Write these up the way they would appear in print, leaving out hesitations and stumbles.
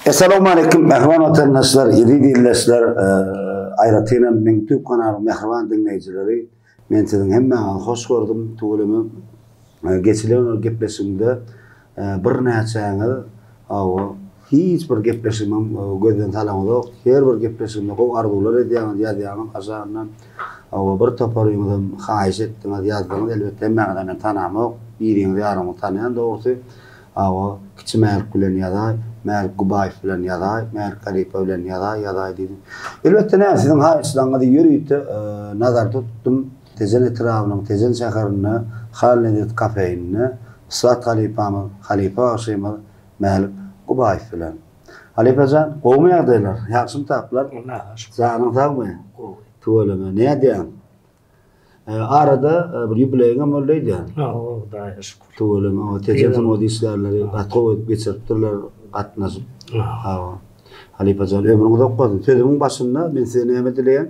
Essalawmaleýkim mähriban watandaşlar, eziz ildeşler, aýratynam meň YouTube kanalyň mähriban diňleýjileri. Men siziň hemmäňizi hoş gördüm. Tüweleme geçilen gepleşigimde birnäçäňiz hawa hiç bir gepleşigimem gözden salaňyzok. Her bir gepleşigimde gowy arzuwlar edýäňiz, ýazýaňyz aşagyndan. Hawa bir toparyňyzam haýyş etdiňiz, ýazdyňyz. Elbetde hemmäňizem men tanamok. Biriňizi ýaryňyzy tanýan dogrusy. Hawa, kiçi Mälik bilen ýazaý, Mälik Gubaýew bilen ýazaý, Mälik halypa bilen ýazaý, ýazaý diýdim. Elbetde näme, siziň haýyşlaryňyzy ýörite nazarda tutdum. Tejen etrabynyň Tejen şäherinde Han Lezzet kafeinde ussat halypamyz, halypa bagşymyz Mälik Gubaýew bilen. Halypa jan, gowumy ýagdaýlar? Ýagşymy taplar? Allaha şükür. Janyň sagmy? Gowy. Tüweleme. Nädýäň? Arada bir ýubileýiňem boldy öýdýän. Hawa, Hudaýa şükür. Tüweleme, o Tejen sungat işgärleri gaty gowy edip geçiripdirler, gatnaşyp. Hawa. Halypa jan, ömrüň uzak bolsun. Sözümiň başynda men size näme dileýän?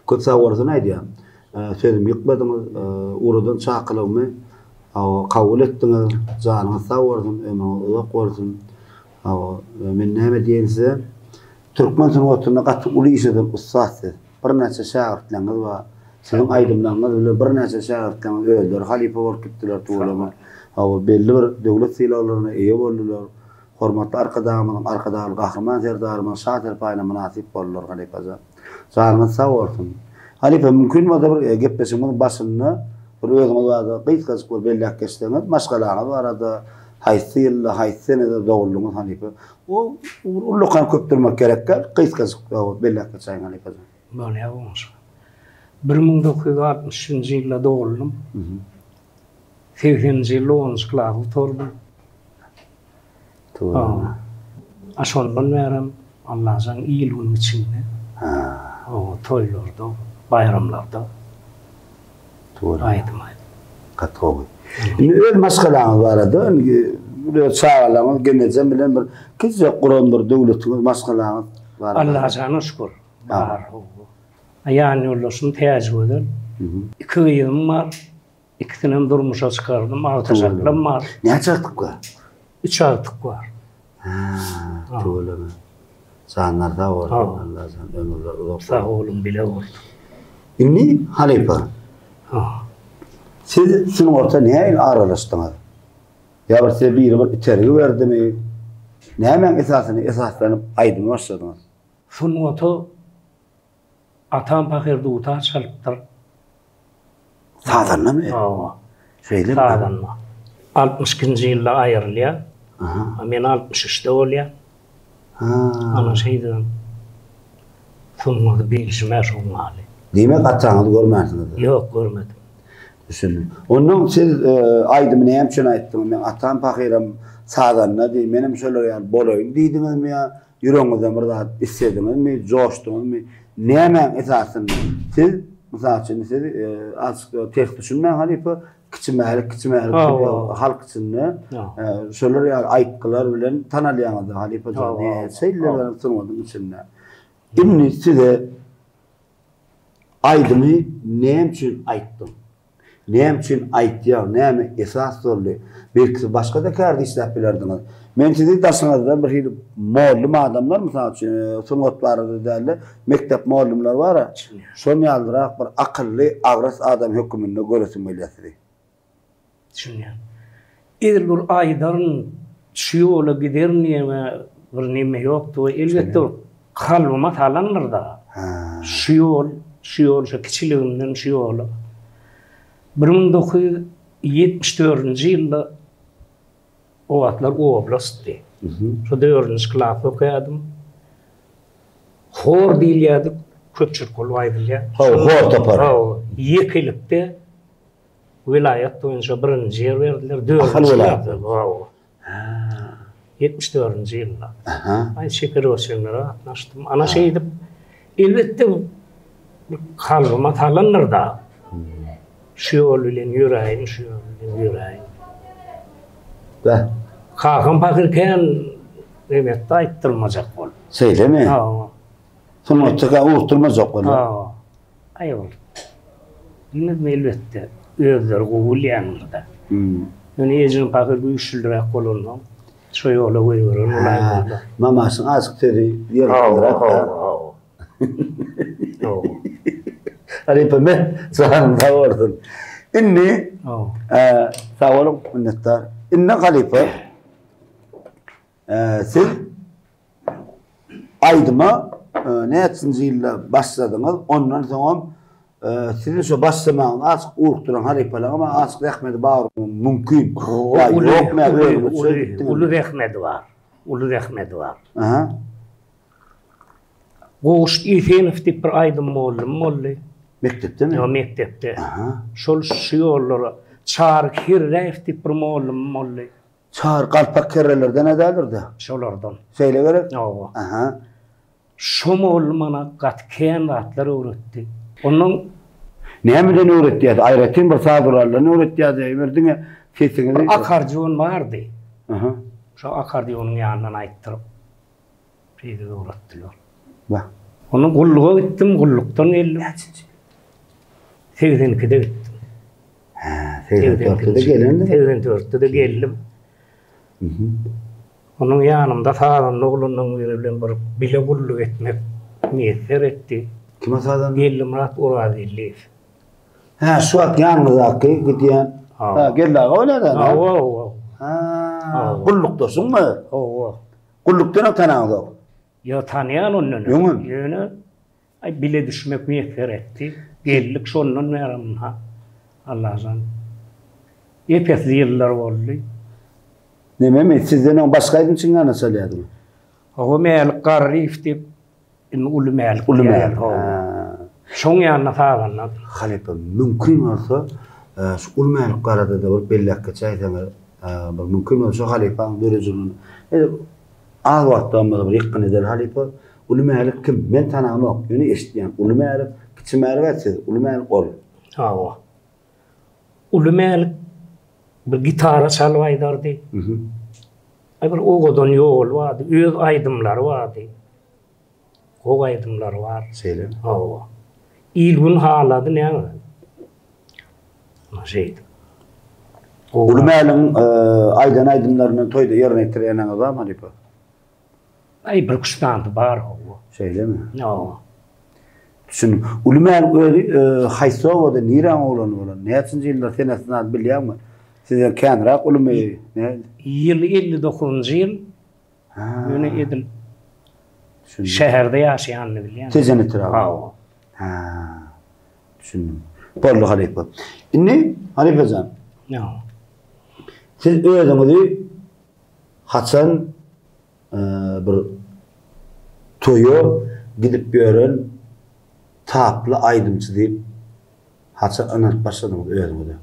Köp sag bolsun aýdýan. Sözümi ýykmadyňyz, ugradan çakylygymy hawa, kabul etdiňiz. Janyňyz sag bolsun, ömrüňiz uzak bolsun. Hawa, men näme diýeýin size? Türkmen sungatynda gaty uly iş eden ussat siz. Birnäçe şägirtleňiz bar. Siziň aýdymlaryňyz bilen birnäçe şägirtleňiz özleri halypa bolup gitdiler tüweleme. Hawa, belli bir döwlet sylaglaryna eýe boldular. Hormatly Arkadagymyzyň, Arkadagly Gahryman Serdarymyzyň şa serpaýyna mynasyp boldular halypajan. Janyňyz sag bolsun. Halypa, mümkin bolsa bir gepleşigimiziň başynda bir özüňiz barada gysgajyk bir belläp geçseňiz, maşgalaňyz barada, haýsy ýylda, haýsy senede doguldyňyz halypa? O ullakan köp durmak gerek däl, gysgajyk belläp geçäýiň halypajan. Bolýar goňşy. 1963-nji ýylda doguldym. Segseninji ýylda onunjy klasy gutardym. A şondan bärem Allajan il-günüň içinde. Hawa, toýlarda, baýramlarda aýdym aýdyp. Gaty gowy. Indi öz maşgalaňyz barada, indi öz çagalaryňyz, gelnejem bilen bir kiçijek guran bir döwletiňiz, maşgalaňyz barada. Allajana şükür, bar. Ýan ýoldaşym Täjigözel. Iki gyzym bar. Ikisinem durmuşa çykardym. Agtyjaklarym bar. Näçe agtyk bar? Üç agtyk bar. Hä, tüweleme. Janlar sag bolsun, Allajan ömürler uzak bolsun. Sag boluň, bile bolduk. Indi halypa, siz sungata nähili aralaşdyňyz? Ýa bir size biri bir itergi berdimi? Nämäň esasyna esaslanyp aýdyma başladyňyz? Sungata Atam pahyr dutar çalypdyr. Sazandamy? Hawa. Şeýlemi? Sazanda. 62-nji ýylda aýrylýar. Aha. Men 63-de bolýan. Ha. Ana şeýdibem sungaty bilşim-ä şoň ýaly. Diýmek ataňyzy görmänsiňiz? Ýok, görmedim. Düşündim. Onnoň siz aýdymy näme üçin aýtdyňyz? Meň atam pahyram sazandady, menem şolar ýaly bolaýyn diýdiňizmi ýa Ýüregiňizden bir zat islediňizmi, joşduňyzmy? Nämäň esasynda? Siz, mysal üçin, siz azajyk ters düşünmäň halypa, Kiçi Mälik, Kiçi Mälik diýip halk içinde şolar ýaly aýtgylar bilen tanalýaňyz halypa jan. Näçe ýyllar bäri sungatyň içinde. Indi size aýdymy näme üçin aýtdyň? Näme üçin aýtýaň, näme esas boldy? Belki siz başga-da kärde işläp bilerdiňiz. Men sizi daşyňyzdan bir hili mollum adamlar, mysal üçin, sungat barada däl-de, mekdep mollumlary bar-a, şon ýalyrak bir akylly, agras adam höküminde göresim gelýär sizi. Düşünýän. Edil bir aýdaryn, şu ýola giderin diýen bir neme ýokdy we elbetde bir kalbyma salandyr-da. Şu ýol, şu ýol, şu kiçiligimden şu ýola. 1974-nji ýylda o wagtlar oblastdy. Şu dördünji klasda okaýardym. Hor diýilýärdi, köpçülik bolup aýdylýar. Hawa, hor topary. Hawa, ýekelikde Welaýat boýunça birinji ýer berdiler. Ahal welaýaty. Hawa. 74-nji ýylda. Aý çeper göçenlere gatnaşdym. Ana şeýdip elbetde kalbyma salandyr da. Şu ýol bilen ýöräýin, şu ýol bilen ýöräýin. Beh. Kakam pahyr kän emetdi aýtdyrmajak bolup. Şeýlemi? Hawa. Sungatçyka ugrukdyrmajak bolup. Hawa. Aý ol bilmezmi elbetde özleri gowy bilýändir-dä. Ýöne ejem pahyr güýçlüräk bolansoň. Şo ýola goýberen bolaýmaly. Mamaşyň azjyk sözi ýerlikliräk. Hawa, hawa. Halypa men janyň sag bolsun. Indi sag boluň minnetdar. Indi halypa siz aýdyma näçinji ýylda başladyňyz? Ondan soňam siziň şo başlamagyňyz azjyk urukdyran halypalaryň hem azjyk zähmedi bar mümkin. Uly zähmedi bar. Uly zähmedi bar. Gowşut Esenow diýip bir aýdym mugallym boldy. Mekdepdemi? Ýok, mekdepde. Aha. Şol şu ýollara Çary Kerräýew diýip bir mugallymym boldy. Çary galpak kerrelerden-ä däldir-dä? Şolardan. Şeýle gerek? Hawa. Aha. Şo mugallym maňa gaty kän zatlar öwretdi. Ondan Nämeden öwretýärdi? Aýratyn bir saz guraldan öwretýärdi ýa bir diňe sesiňizi? Bir akkordeon bardy. Aha. Şo akkordeonyň ýanyndan aýtdyryp. Şeýdip öwretdiler. Wah. Ondan gulluga gitdim, gullukdan geldim. Näçinji? 82-de gitdim. Hä, 84-de gelendir. 84-de geldim. Onuň ýanymda sazanda oglanlaryň biri bilen bir bile gulluk etmek miýesser etdi. Kime sazanda? Geldimyrat Orazgeldiýew. Hä, şu wagt ýanyňyzdaky gidýän. Hä, Geldi aga bolýar-da. Hawa, hawa. Hä, gullukdaşyňmy? Hawa. Gullukdanam tanaňzok. Ýok, tanýan ondan öň. Öňem. Ýöne aý bile düşmek miýesser etdi. Geldik şondan bäri ynha Allajan ep-esli ýyllar boldy. Nememi, sizden öň başga aýdymçyň ýanyna çalýardyňyz? Hawa, Mälik Garryýew diýip, indi Uly Mälik Uly Mälik. Hawa. Şoň ýanynda sazandadym. Halypa, mümkin bolsa, şu Uly Mälik barada-da bir belläp geçäýseňiz, bir mümkin bolsa şu halypaň döredijiligini az wagtdan bolsa bir ýykgyn edeli halypa. Uly Mälik kim? Men tanamok, ýöne eşitýän. Uly Mälik, Kiçi Mälik-ä siz, Uly Mälik ol. Hawa. Uly Mälik bir gitara çalyp aýdardy. Aý bir owadan ýoly bardy, öz aýdymlary bardy. Gowy aýdymlary bar. Şeýlemi? Hawa. Il-gün halady näme? Şeýdip. Uly Mäligiň aýdan aýdymlaryndan toýda ýerine ýetirýäniňiz barmy halypa? Aý bir küştandy bar hawa. Şeýlemi? Hawa. Düşündim. Uly Mälik özi haýsy obada, niräň oglany bolan? Näçinji ýyllar senesini zat bilýäňmi? Sizden känräk ulumy? Ne? Ýyly 59-njy ýyl. Ýöne edil şäherde ýaşaýanyny bilýän. Tejen etraby. Hawa. Ha. Düşündim. Boldy halypa. Indi halypa jan. Ýa. Siz özüňizi haçan bir toýa gidip ýören taply aýdymçy diýip haçan ynanyp başladyňyz özüňize?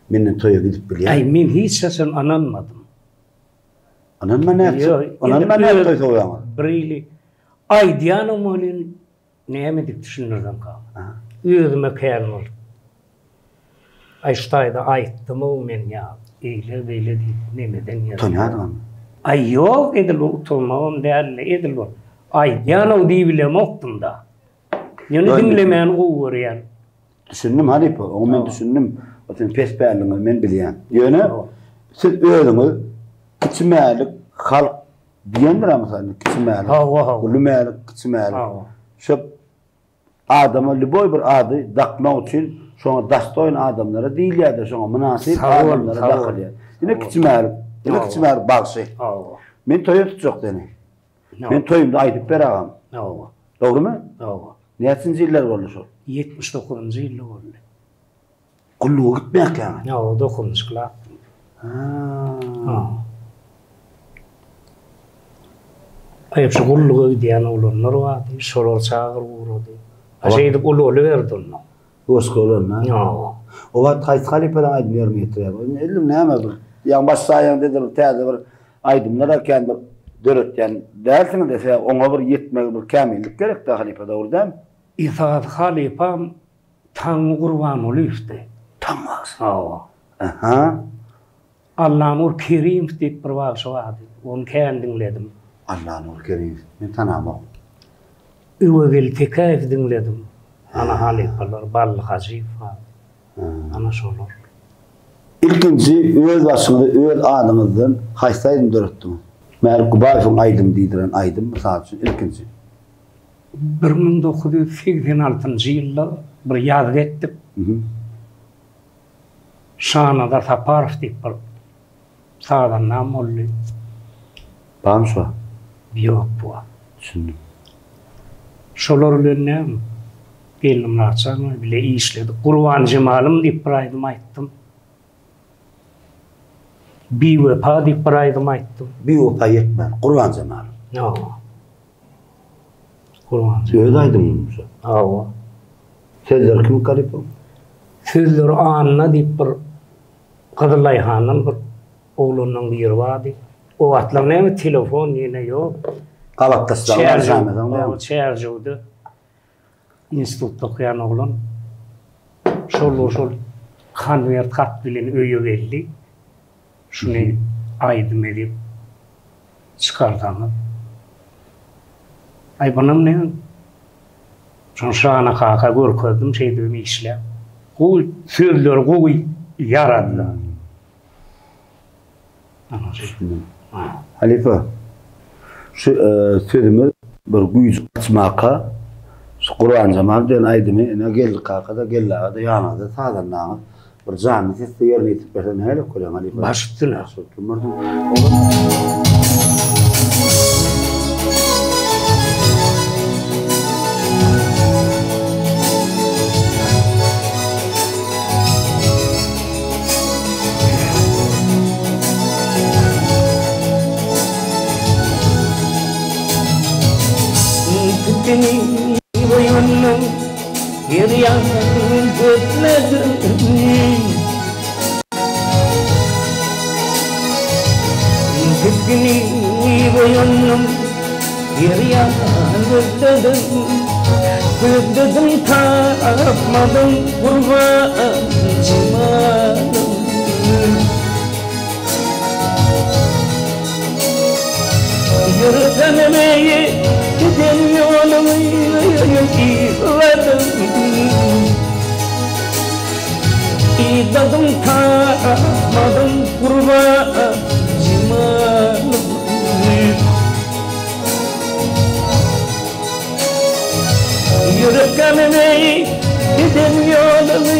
Menden toýa gidip bilýän. Aý men hiç haçan ynanmadym. Ynanma nätjek? Ynanma nätjek toý sowýaňyz? Bir hili aýdýanam welin näme diýip düşündirsemka. Özüme kän bolup. Aý şu taýda aýtdym-ow men ýa eýle beýle diýip nemeden ýa. Utanýardyňyzmy? Aý ýok edil bir utanmagam däldi edil bir aýdýanow diýibilemokdym-da. Ýöne diňlemäni gowy görýän. Düşündim halypa, oňa men düşündim. O seň pes pälliňi men bilýän. Ýöne siz özüňiz Kiçi Mälik halk diýendir-ä mysal indi Kiçi Mälik. Hawa, hawa. Uly Mälik, Kiçi Mälik. Hawa. Şo adama lýuboý bir ady dakmak üçin şoňa dastoýn adamlara diýilýär-de, şoňa mynasyp adamlara dakylýar. Ine Kiçi Mälik, ine Kiçi Mälik bagşy. Hawa. Men toýa tutjak seni. Men toýumda aýdyp ber agam. Hawa. Dogrumy? Hawa. Näçinji ýyllar boldy şol? 79-njy ýylda boldy. Gulluga gitmänkäňiz? Hawa, dokuzynjy klasda. Ha. Aý, şu gulluga gidýän oglanlar bardy, şolar çagyryp ugrady. A şeýdip ulalyberdi onda. Goşgy bolanda. Hawa. O wagt haýsy halypalaryň aýdym ýerine ýetirýär? Indi indi näme bir ýaňy başlaýaňda edil bir täze bir aýdymlar kän bir döretýän dälsiňiz-de, sebäbi oňa bir ýetmegi bir kämillik gerek-dä halypa, dogry dälmi? Esasy halypam Taňňy Gurbangulyýewdi. Taňňy bagşy. Hawa. Aha. Allanur Kerimow diýip bir bagşy bardy. Ony kän diňledim. Allanur Kerimow. Men tanamok. Öwegeldi Tekäýewi diňledim. Ana halypalar Bally Hajyýew bardy. Ana şolar. Ilkinji öz başyňyza öz adyňyzdan haýsy aýdym döretdiňiz? Mälik Gubaýewiň aýdymy diýdiren aýdym mysal üçin ilkinji. 1986-njy ýylda bir ýazgy etdik. Şanazar Saparow diýip bir sazandam boldy. Barmy şu wagt? Ýok bu wagt. Düşündim. Şolar bilen näme Geldimyrat jan bile işledik. Gurban Jemalym diýip bir aýdym aýtdym. Biwepa diýip bir aýdym aýtdym. Biwepa ýetmän, Gurban Jemalym. Hawa. Gurban Jemalym. Öz aýdymyňmy şu? Hawa. Sözleri kimiň halypa? Sözleri Anna diýip bir Gyzylaýhandan bir oglanlaň biri bardy. O wagtlar näme telefon ýene ýok. Gabatdaşlaryň Çärjewde institutda okaýan oglan şol şol konwert hat bilen öýe geldi. Şuny aýdym edip çykarsaňyz. Aý bunam näme? Şony Şana kaka görkezdim şeýdibem işläp. Gowy sözleri gowy ýaradylar. Halypa, şu sözümiz bir güýji gaçmaka şu Gurbanjemal diýen aýdymy ine Geldi kaka-da, Geldi aga-da ýanyňyzda sazandaňyz bir janly sesde ýerine ýetirip berse nähili görýäň halypa? Baş üstüne. Baş üstüne. Bir ýan gözledim. Gitgini boýundym, bir ýan gözledim. Gözledim tapmadym gurban jemalym. Ýürekden giden ýolumy yzladym. Yzladym tapmadym gurban jemalym. Ýürekden giden ýolumy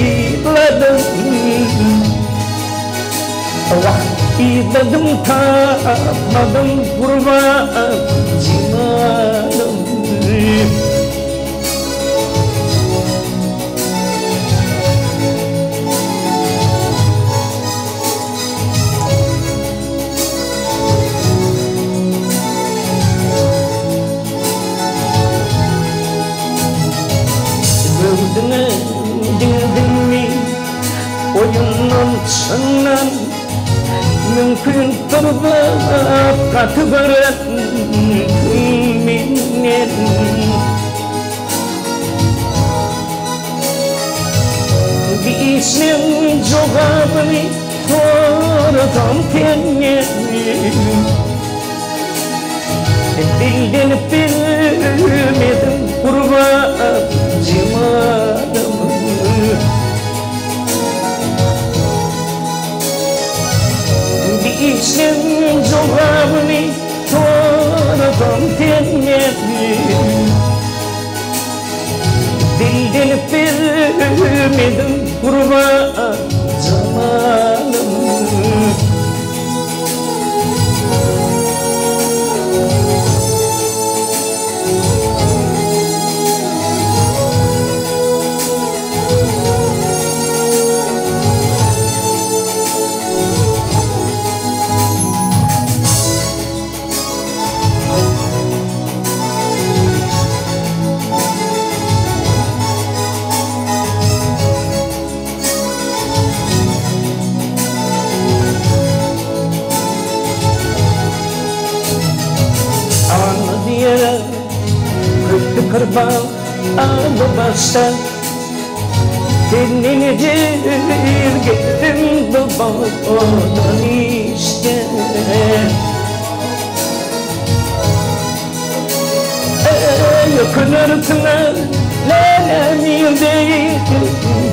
yzladym. Wah, yzladym tapmadym gurban jemalym. Gördüňmi, diňdiňmi, oýundan çyndan Mümkin turbap gaty gören menden. Bir işiň jogabyny sorasam senden. Dilden bilmedim gurban jemalym. Bir işiň jogabyny sorasam senden. Dilden bilmedim gurban jemalym. Anna diýere köpdi kyrpan aly başda Senden ejir geldim bu bolan işde Ökünürsüň läläm ilde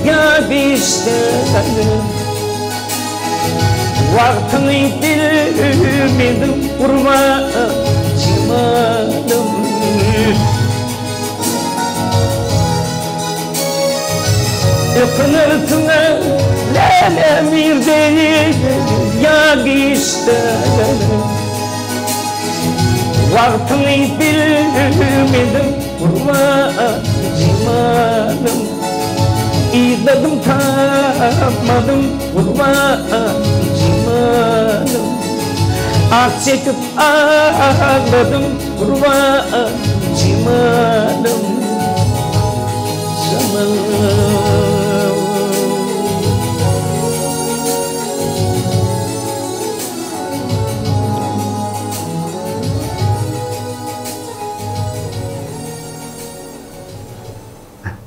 ýa bişde. Wagtyňy bilmedim gurban jemalym. Ökünersiňe läläm irde ýa giçde. Wagtyňy bilmedim gurban jemalym. Yzladym tapmadym gurban jemalym. Ah çekip agladym gurban jemalym. Jamalym.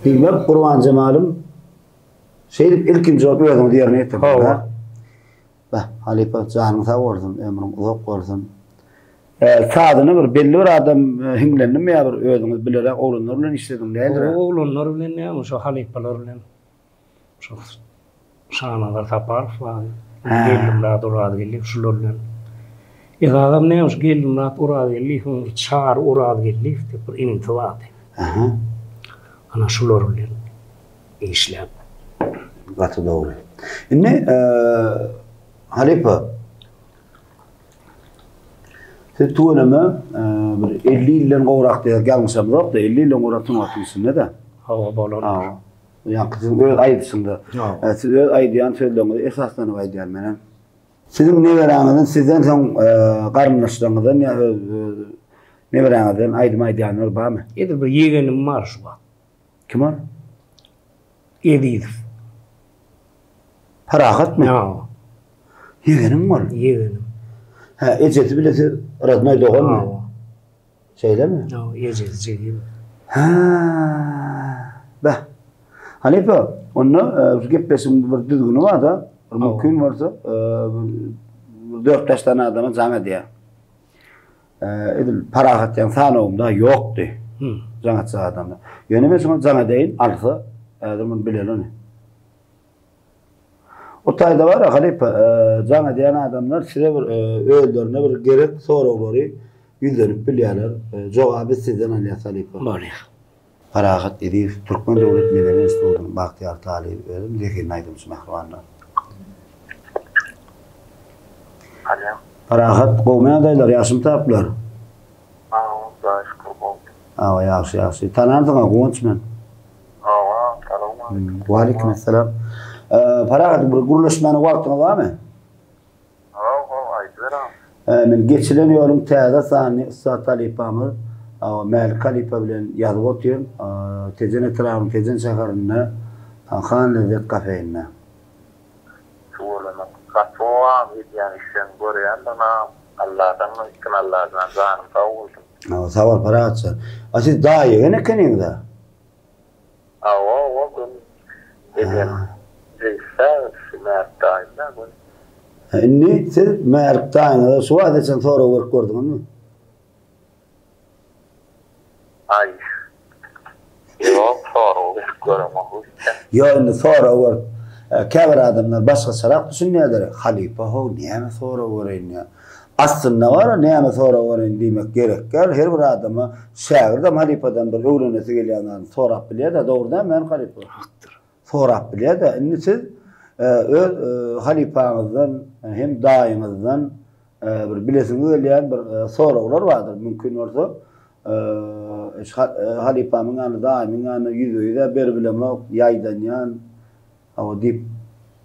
Diýmek, Gurbanjemalym şeýdip ilkinji bolup özüňizi ýerine ýetirdiňiz. Hawa. Bah, halypa, janyň sag bolsun, ömrüň uzak bolsun. Sazyny bir belli bir adam hiňlendimi ýa bir özüňiz bilerek oglanlar bilen işlediň nädire? Oglanlar bilen näme, şo halypalar bilen. Şo Şanazar Saparow bar, Geldimyrat Orazgeldiýew şular bilen. Esasam näme şu Geldimyrat Orazgeldiýewiň bir Çary Orazgeldiýew diýip bir inisi bardy. Aha. Ana şular bilen işläp. Gaty dogry. Indi halypa siz tüweleme bir 50 ýyldan gowrak diýer, ýalňyşamzok-da, 50 ýyldan gowrak sungatyň içinde-de. Hawa, bolandyr. Ýaňky siziň öz aýdyşyňda. Siz öz aýdýan sözleriňize esaslanyp aýdýan menem. Siziň neberäňizden sizden soň garyndaşlaryňyzdan ýa öz neberäňizden aýdym aýdýanlar barmy? Edil bir ýegenim bar şu wagt. Kim ol? Ezizow. Parahatmy? Ýa. Ýegeniň ol? Ýegenim. Hä, ejesi bile siz rodnoý doganmy? Hawa. Şeýlemi? Ýok, ejesi jigim. Hä. Beh. Halypa, onda şu gepleşigiň bir düzgüni bar-da, bir mümkin bolsa, bir dört-bäş sany adama jaň edýär. Edil Parahat diýen sanawymda ýokdy. Jaň etjek adamlar. Ýöne men şoňa jaň edeýin, alsa, häzir muny bileli ony. O taýda bar-a halypa, jaň edýän adamlar size bir özlerine bir gerek soraglary ýüzlenip bilýärler. Jogaby biz sizden alýas halypa. Bolýar. Parahat Ezizow Türkmen döwlet medeni institutynyň bagtyýar talyby özem zehinli aýdymçy mähribanlar. Alýo. Parahat gowmy ýagdaýlar ýagşymy taplar? Hawa Hudaýa şükür gowy. Hawa ýagşy ýagşy. Tanansyňa Guwanç men. Hawa, salowmaleýkim. Waleýkim essalam. Parahat bir gürleşmäne wagtyňyz barmy? Hawa, hawa, aýdyber agam. Men geçilen ýoluň täze sanyny ussat halypamyz Mälik halypa bilen ýazyp otyryn. Tejen etrabynyň Tejen şäherinde Han Lezzet kafeinde. Tüweleme. Gaty gowy agam edýän işleriňi görýändigin agam. Alladan üstün Allajan janyň sag bolsun. Hawa, sag bol Parahatjan. A siz daýy ýegen ekeniňiz-ä? Hawa, hawa, gün ejem jigsi şu Mälik daýym-da gün. Hä, indi siz Mälik daýyňyza şu wagta çenli sorag berip gördüňizmi? Aý, ýok, sorag berip göremok hiç. Ýok, indi sorag berip, käbir adamlar başgaçarak düşünýärler, halypa how, näme sorag bereýin diýýär. Aslynda bar-a, näme sorag bereýin diýmek gerek däl, her bir adama şägirdem halypadan bir öwrenesi gelýän zadyny sorap bilýär-dä, dogry dälmi Mälik halypa? Hakdyr. Sorap bilýär-dä. Indi siz öz halypaňyzdan hem daýyňyzdan bir bilesiňiz gelýän bir soraglar bardyr, mümkin bolsa halypamyň ýanynda, daýymyň ýanynda ýüzbe-ýüz-ä beribilemok, ýaýdanýan, hawa diýip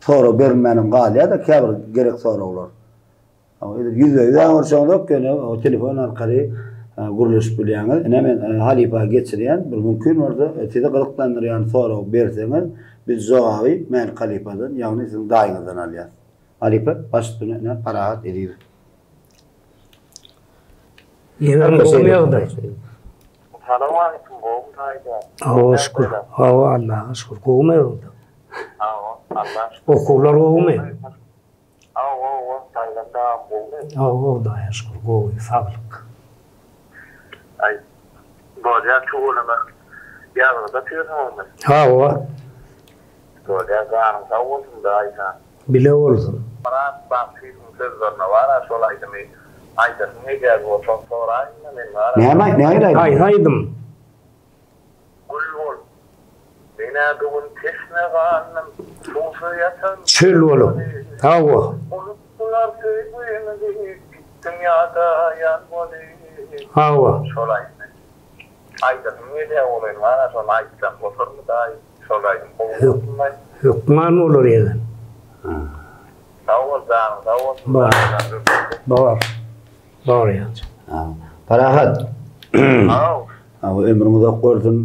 sorag berilmänem galýar-da käbir gerek soraglar. Ýüzbe-ýüz görşeňzok, ýöne telefon arkaly gürleşip bilýäňiz. Ine men halypa geçirýän, bir mümkin bolsa sizi gyzyklandyrýan sorag berseňiz, biz jogaby Mälik halypadan, ýagny siziň daýyňyzdan alýas. Halypa, baş üstüne ine Parahat Ezizow. Ýeňiň gowy ýagdaý. Salowmaleýkim gowmy daýyjan. Hawa şükür. Hawa Allaha şükür. Gowmy ýagdaý? Hawa Allaha şükür. Okuwlar gowmy? Hawa hawa Taýlan dagam gowmy? Hawa Hudaýa şükür gowy saglyk. Aý bolýa tüweleme ýazgyda otyrsyňyzmy? Hawa. Bolýa janyň sag bolsun daýyjan. Bile bolsun. Myrat bagşynyň sözlerine bar-a şol aýdymy aýdasym gelýär bolsa soraýynda men bar-a. Näme nähili aýdym? Haýsy aýdym? Gül bolup. Men-ä bu gün teşne galdym, suwsuz ýatan Çöl bolup. Hawa. Unutdylar söýgimizi, gitdiň ýada ýan bolup. Hawa. Şol aýdymy. Aýdasym gelýär welin bar-a şony aýtsam bolarmy daýy? Şol aýdym gowy bolsunlaý. Hökman bolar ýegen. Sag bol janyň sag bolsun. Bar. Bar. Bar ýaňja. Parahat. Haw. Hawa ömrüň uzak bolsun.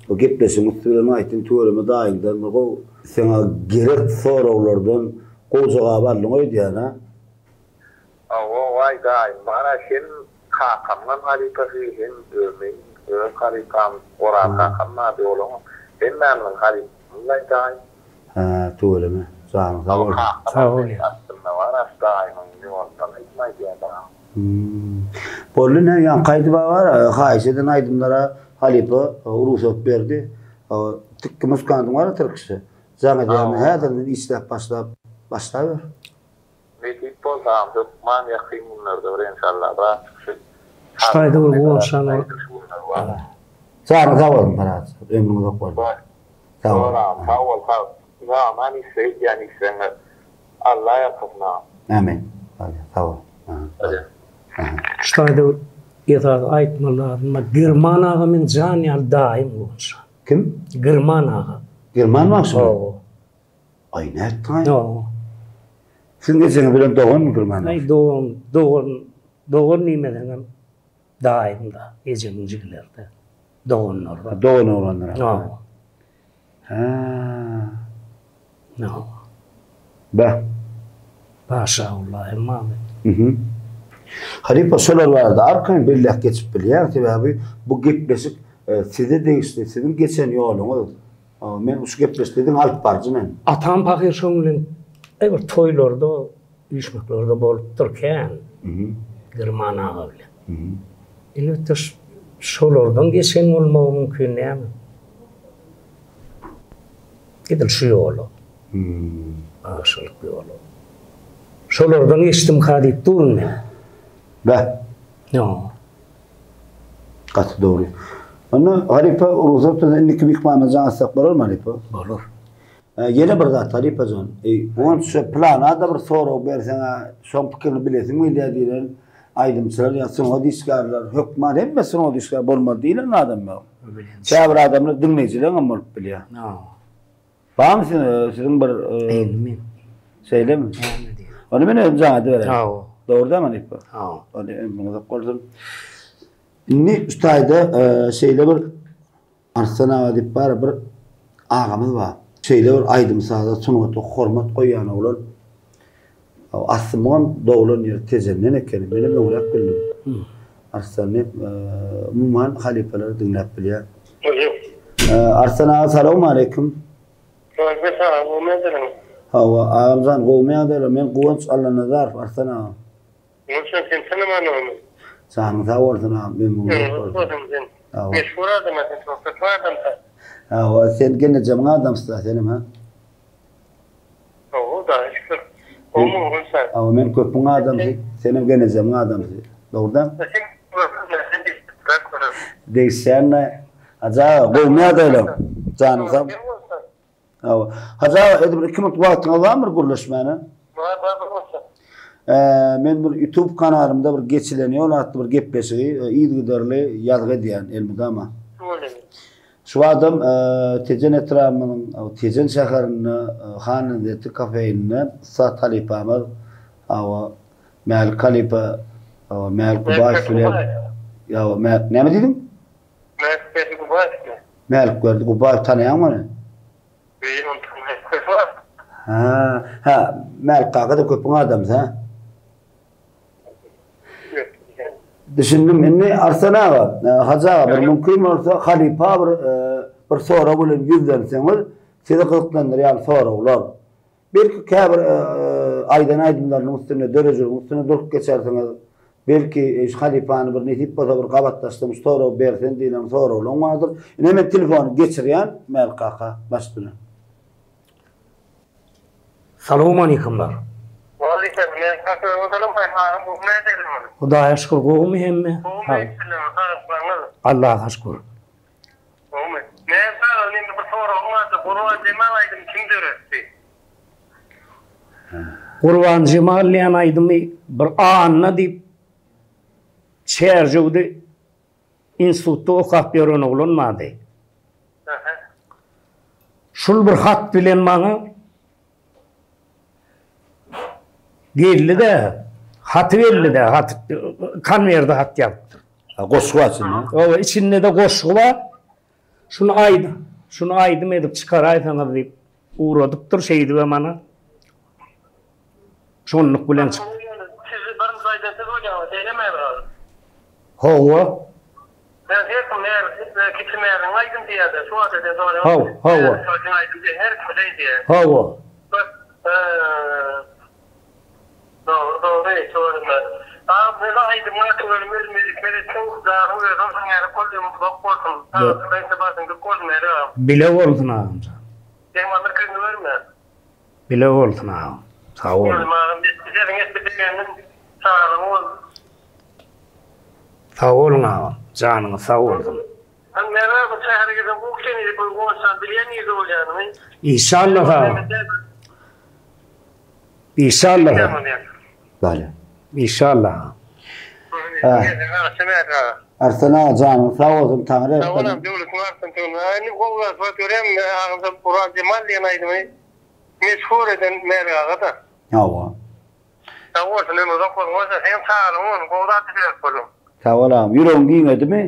Bu gepleşigiň üsti bilen aýtyn tüweleme daýyňdan bir gowy saňa gerek soraglardan gowy jogap aldyň öýdýän a. Hawa waý daýym bar-a hem Kakamyňam halypasy hem meň öz halypam Oraz kakam bardy olaňam hemmämiziň halypamyz aýdaýyn. Hä tüweleme janyň sag bolsun. Sag bol. Aslynda bar aş daýymyň ýolundan aýdym aýdýar dagy. Boldy ine ýaňky aýdyma bar haýyş eden aýdymlara halypa rugsat berdi. Tikki muskandyň bar tirkişde. Jaň edýän häzirden işläp başlap başlaber. Nesip bolsa agam hökman ýakyn günlerde bir enşalla bir çykyşy Şu taýda bir guwançlan bolup. Janyň sag bolsun Parahat ömrüň uzak bolsun. Sag bol agam sag bol sag zaman işle edýän işleriňe Alla ýalkasyn agam. Amin. Sag bol. Şu taýda bir esasy aýtmaly zadym bar. Girman aga meň jan ýaly daýym guwançjan. Kim? Girman aga. Girman bagşymy? Hawa. Aý nätdiňaý? Hawa. Siziň ejeňiz bilen doganmy Girman Aý dogan, dogan, dogan diýmeseňem daýym-da, ejemiň jigileri-de, doganlary-da. Dogan oglanlar. Hawa. Hä. Hawa. Beh. Paşagulla hem bardy. Mhm. Halypa şolar barada arkaýyn belläp geçip bilýäň, sebäbi bu gepleşik size degişli, siziň geçen ýoluňyz. Men şu gepleşikde diňe alyp baryjy men. Atam pahyr şoň bilen bir toýlarda, üýşmeklerde bolupdyr kän. Girman aga bilen. Elbetde şolardan geçen bolmagy mümkin näme? Edil şu ýola. Bagşylyk ýola. Şolardan geçdimka diýip durun men. Beh. Ýa. Gaty dogry. Onda halypa rugsat bolsa indiki myhmana jaň etsak bolarmy halypa? Bolar. Ýene bir zat halypa jan. Onça plana-da bir sorag berseň-ä, şoň pikirini bilesim gelýär diýlen aýdymçylar ýa sungat işgärler hökman hemme sungat işgäri bolmaly diýlen adam ýok. Käbir adamlar diňleýjileňem bolup bilýär. Barmy siziň bir Indi men. Şeýlemi? Näme diýýän? Ony men özüm jaň edibereýin. Hawa. Dogry dämi halypa? Hawa. Ony ömrüň uzak bolsun. Indi şu taýda şeýle bir Arslan aga diýip bar bir agamyz bar. Şeýle bir aýdym-saza, sungata hormat goýýan oglan. Aslymam doglan ýeri Tejenden ekeni. Menem öňräk bildim. Arslany umuman halypalary diňläp bilýän. Arslan aga salowmaleýkim. Waleýkim salam, gowymy ýagdaýlaryňyz? Hawa, agamjan gowumy ýagdaýlar? Men Guwanç Allanazarow, Arslan aga. Guwanç jan seni tanamanlygymyz. Janyň sag bolsun agam, ömrüň uzak bolsun. Sen meşhur adam sen çok kötü adamsyn. Hawa, sen gelnejemiň adamsyda senem ha. Hawa, Hudaýa şükür. Gowumy Guwanç jan? Hawa, men köpüň adamsy, senem gelnejemiň adamsy. Dogry dämi? Degişýän-dä. Hajy aga, gowumy ýagdaýlaň? Janyň sag. Hawa. Hajy aga, edi bir iki minut wagtyňyz barmy bir gürleşmäne? Bar, bar, gürleşsek. Men bir YouTube kanalymda bir Geçilen ýol atly bir gepleşigi yzygiderli ýazgy edýän elmydama. Şu adam Tejen etrabymyzyň Tejen şäherinde Han lezzeti kafeýinde ussat halypamyz hawa Mälik halypa hawa Mälik Gubaýew bilen hawa Mälik näme diýdiň? Mälikberdi Gubaýewmi? Mälikberdi Gubaýew tanaýaňmy ony? Eý ony tanaýan. Ha, ha Mälik kaka-da köpüň adamsy ha. Düşündim. Indi Arslan aga, Hajy aga bir mümkin bolsa halypa bir bir sorag bilen ýüzlenseňiz, sizi gyzyklandyrýan soraglar. Belki käbir aýdan aýdymlarynyň üstünde, döredijiliginiň üstünde durup geçersiňiz. Belki şu halypany bir nesip bolsa bir gabatlaşsam şu soragy bersen diýlen soraglaryň bardyr. Ine men telefony geçirýän Mälik kaka baş bilen. Salowmaleýkumlar. Hudaýa şükür gowumy hemme? Allaha şükür. Gowumy? Men saňa indi bir soragym bardy. Gurban Jemal aýdymy kim döretdi? Gurban Jemal diýen aýdymy bir Anna diýip Çärjewde institutda okap ýören oglan bardy. Şul bir hat bilen maňa Geldi-de, haty geldi-de, hat konwerde hat ýazypdyr. Ha, goşgy bar içinde. Hawa, içinde-de goşgy bar. Şuny aýdym, şuny aýdym edip çykaraýsaňyz diýip ugradypdyr, şeýdibem ana şonluk bilen çyk. Sizi birinji aýdan siz bolýaňyz, şeýlemi Emral? Hawa. Sen her kim her kiçi märiň aýdym diýýärde şu wagta sen soraýaň. Hawa, hawa. Märiň aýdym diýýär, her kim şeý diýýär. Hawa. Dogry, dogry, tüweleme. Agam men aýdymyňa tüweleme hikmet etsin, Hudaýyň özi bolsun ýaly bol ömrüň uzak bolsun. Saglyk başyň dik bolsun Meri agam. Bile bolsun agamjan. Degmanlar közüni görme. Bile bolsun agam. Sag boluň. Tüweleme agam sesiňi eşidip begendim. Saglygyň bolsun. Sag boluň agam. Janyňyz sag bolsun. Sen näme bu şähere giden gowy seni bu goňşan bilýän nirde bolýanyny. Işalla sag. Işalla. Bale. Işalla. Arslan aga janyň sag bolsun Taňry Sag bol döwletiň artsyn tüweleme. Indi gowy zat görýän agam Guran Jemal diýen aýdymy meşhur eden Mälik aga-da. Hawa. Sag bolsun ömri uzak bolsun goja seň saglygyň bolsun gowy zat sebäp bolduň. Sag bol agam ýüregiň giňedimi?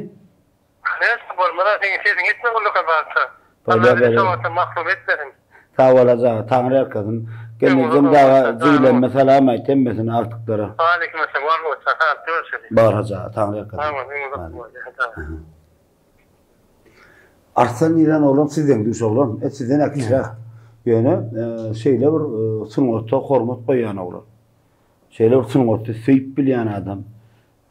Nätse bolmaz seň sesiň etme ullakan bagtda. Alla bizi şo wagtdan mahrum etmesin. Sag bol hajy aga taňry ýalkasyn. Gelnejem daga jigilerime salam aýt hemmesine agtyklara. Aleýkim essalam bar bolsa sagat görüşeli. Bar hajy aga taňry ýalkasyn. Sag bol ömrüň uzak bolsun. Arslan diýlen oglan sizden düş oglan. Et sizden äkiçiräk. Ýöne şeýle bir sungata hormat goýýan oglan. Şeýle bir sungaty söýüp bilýän adam.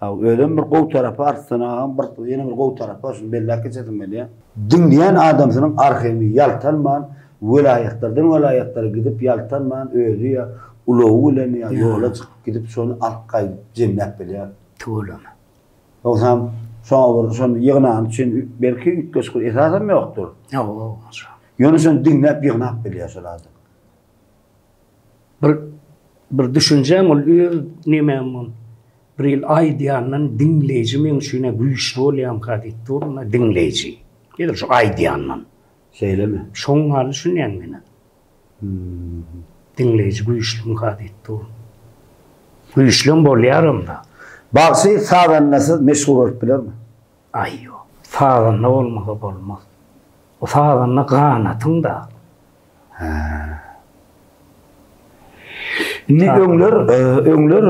Özem bir gowy tarapy Arslan agaň bir ýene bir gowy tarapy bar, şuny belläp geçesim gelýär. Diňleýän adamsynyň arhiwi ýaltanman welaýatlardan welaýatlara gidip ýaltanman özi ýa ulagy bilen ýa ýola çykyp gidip şony alyp gaýdyp jemläp bilýär. Tüweleme. Ýogsam şoňa bir şony ýygnany üçin belki üýtgeşik bir esasam ýokdur. Ýok. Ýöne şony diňläp ýygnap bilýär şol adam. Bir bir düşünjäm ol öz nemäm ol. Bir ýyl aýdýandan diňleýji meň üçin-ä güýçli bolýamka diýip durun-da diňleýji. Edil şu aýdýandan. Şeýlemi? Şoň ýaly düşünýän men-ä. Diňleýji güýçlümika diýip durun. Güýçlem bolýaram-da. Bagşy sazandasyz meşhur bolup bilermi? Aý ýok. Sazanda bolmasa bolmaz. O sazanda ganatyň-da. Hä. Indi öňler, öňler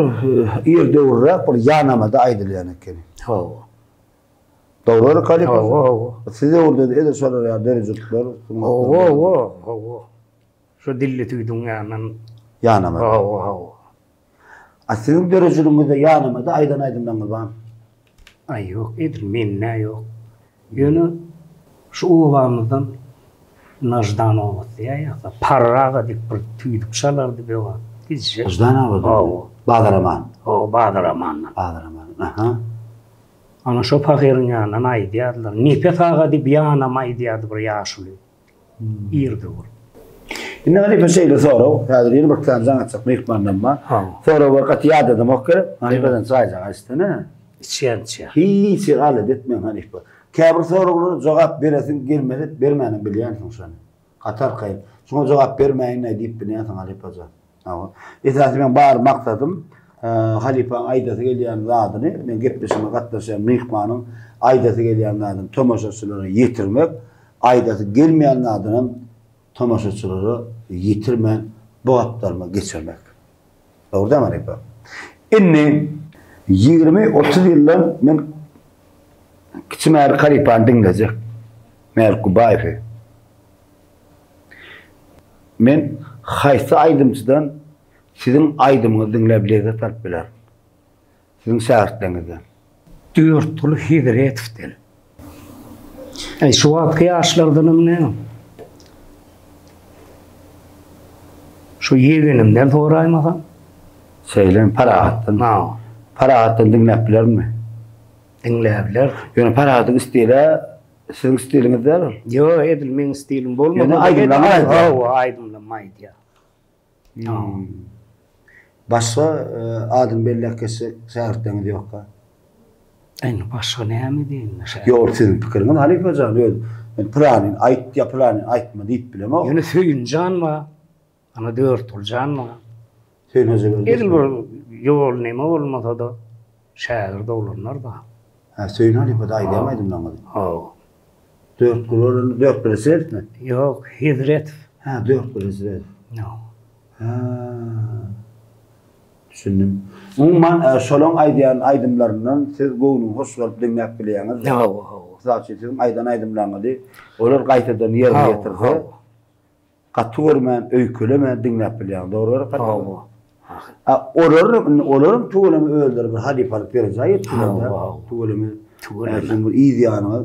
ir döwürräk bir ýanamada aýdylýan ekeni. Hawa. Dogry halypa? Hawa, hawa. Siz döwürde edil şolar ýaly döredijilikler, sungatlar. Hawa, hawa, hawa. Şo dilli tüýdüň ýanyndan. Ýanamada. Hawa, hawa. A siziň döredijiligiňizde ýanamada aýdan aýdymlaryňyz barmy? Aý ýok, edil mende ýok. Ýöne şu obamyzdan Naždan obasy diýýär ýa, Parra aga diýip bir tüýdük çalardy bir wagt. Gijje. Naždan obadan? Hawa. Bazaraman. Hawa, Bazaramandan. Bazaraman. Aha. Ana şo pahyryň ýanyndan aýdýardylar. Nepes aga diýip ýanam aýdýardy bir ýaşuly. Ir döwür. Indi halypa şeýle sorag, häzir ýene bir sany jaň açjak myhmandan bar. Sorag bar, gaty ýadadamok gerek. Halypadan çaýjak aýtsana. Içýän, içýän. Hiç ýere alada etmäň halypa. Käbir soraglara jogap beresiň gelmese, bermänem bilýänsiň şony. Gaty arkaýyn. Şuňa jogap bermäýin-aý diýip bilýänsiň halypajan. Hawa. Esasy meň bar maksadym, halypaň aýdasy gelýän zadyny, meň gepleşigime gatnaşýan myhmanyň aýdasy gelýän zadyny tomaşaçylara ýetirmek, aýdasy gelmeýän zadynam tomaşaçylara ýetirmän bu gapdalyma geçirmek. Dogry dälmi halypa? Indi 20-30 ýyldan men Kiçi Mälik halypany diňlejek. Mälik Gubaýewi. Men haýsy aýdymçydan siziň aýdymyňyzy diňläp lezzet alyp bilerin? Siziň şägirtleriňizden. Dörtguly Hezretowden. Äý şu wagtky ýaşlardanam näme? Şu ýegenimden soraýmasam. Şeýlemi Parahatdan? Hawa. Parahatdan diňläp bilermi? Diňläp biler. Ýöne Parahadyň stili siziň stiliňiz däl ol. Ýok, edil meň stilim bolmasa. Ýöne aýdymlaryňy aýdýar. Hawa, aýdymlarymy aýdýar. Başga adyny belläp geçjek şägirtleriňiz ýokka? Indi başga näme diýeýin şägirt? Ýok, siziň pikiriňiz halypa jan, öz men pylanyny aýt ýa pylanyny aýtma diýip bilemok. Ýöne Söýünjan bar, ana Dörtguljan bar. Söýün Hojaberdi. Edil bir ýol neme bolmasa-da şägirt oglanlar bar. Hä, Söýün halypa-da aýdýarmy aýdymlaryňyzy? Hawa. Dörtgul bolanda Dörtgul Hezretowmy? Ýok, Hezretow. Hä, Dörtgul Hezretow. Ýok. Hä. Düşündim. Umuman, şolaň aýdýan aýdymlaryndan siz göwnüň hoş bolup diňläp bilýäňiz. Hawa, hawa. Mysal üçin, siziň aýdan aýdymlaryňyzy olar gaýtadan ýerine ýetirse, gaty görmän, öýkelemän diňläp bilýäňiz. Dogry gerek halypa? Hawa. A olaryň indi olaryň tüweleme özleri bir halypalyk derejä ýetdiler-dä. Tüweleme. Tüweleme. Siziň bir yz ýanyňyz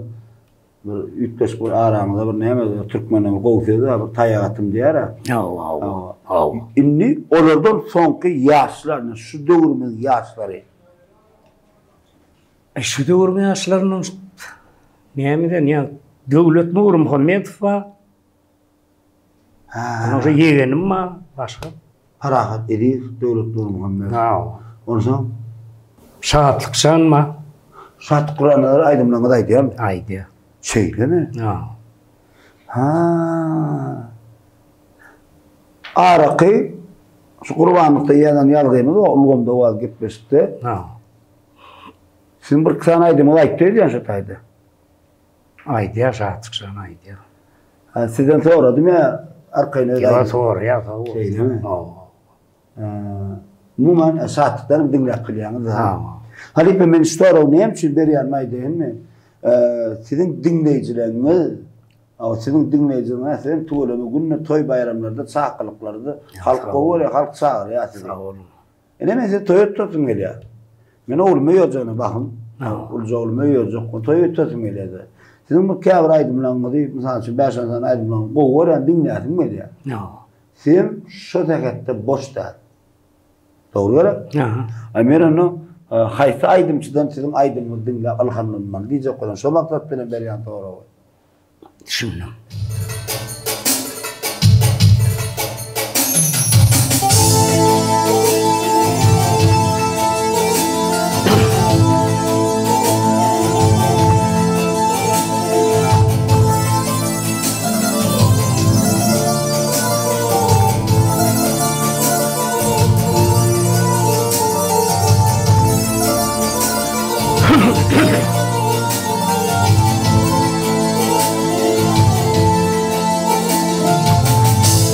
bir üýtgeşik bir araňyzda bir näme türkmende bir gowy söz bar, bir taýak atym diýer-ä. Hawa, hawa. Hawa. Indi olardan soňky ýaşlar, indi şu döwrümiziň ýaşlary. E şu döwrüň ýaşlaryndan nämeden ýa Döwlet Nurmuhammedow bar. Hä. Onuň şu ýegenim bar, başga. Parahat Ezizow, Döwlet Nurmuhammedow. Hawa. Onsoň? Şatlyk jan bar. Şatlyk Gurannazar aýdymlaryňyzy aýdýarmy? Aýdýar. Şeýlemi? Hawa. Ha. Araky şu Gurbanlykda ýazan ýazgymyz bar, ulgamda bar gepleşikde. Hawa. Siziň bir iki sany aýdymyňyzy aýtdy öýdýän şo taýda. Aýdýar Şatlyk jan aýdýar. Ha, sizden soradym ýa arkaýyn özi aýdýar. Ýa soraýar sag bol. Şeýlemi? Hawa. Umuman Şatlykdan hem diňläp bilýäňiz. Hawa. Halypa men şu soragy näme üçin berýänimi aýdaýynmy? Siziň diňleýjileriňiz, siziň diňleýjileriňiz sizem tüweleme günde toý baýramlarda çakylyklarda halk gowy görýär, halk çagyrýar sizi. Sag boluň. Ine men sizi toýa tutasym gelýär. Men oglumy öýerjegine bahym. Uluja oglumy öýerjek, toýa tutasym gelýär. Siziň bu käbir aýdymlaryňyzy, mysal üçin, bäş-on sany aýdymlaryňyzy gowy görýän, diňläsim gelýär. Sizem şo sähetde boş däl. Dogry gerek? Aý men onda haýsy aýdymçydan siziň aýdymyňyzy diňläp ylhamlanmaly diýjek bolýan. Şo maksat bilen berýän soragy. Düşündim.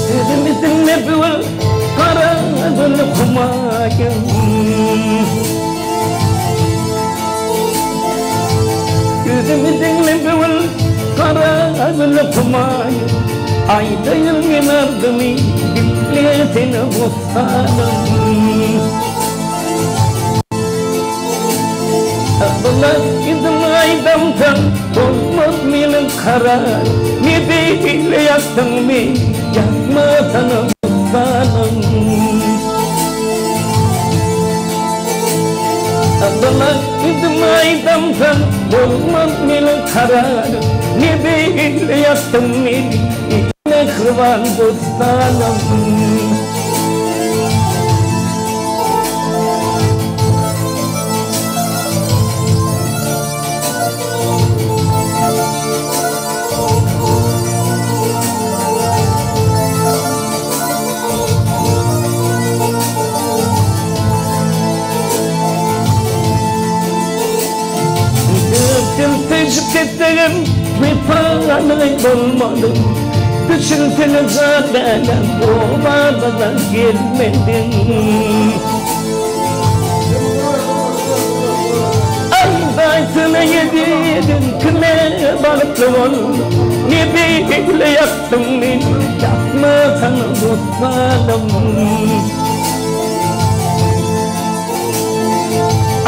Sözümi diňle bu gara gül humaýym. Sözümi diňle bu gara gül humaýym. Aýdaýyn men arzymy diňle sen bossanym. Abdylla idim aýdamsaň bolmaz meniň karar Ne beýle ýakdyň meni ýakmasana bossanym Abdylla idim aýdamsaň bolmaz meniň karar Ne beýle ýakdyň meni mähriban bossanym. Tejip etdegim wepaly bolmaly Düşünsene jan läläm obada gelmediň Aýdaýsana ýediň kime bagtly bol Ne beýle ýakdyň meni ýakmasana dostalym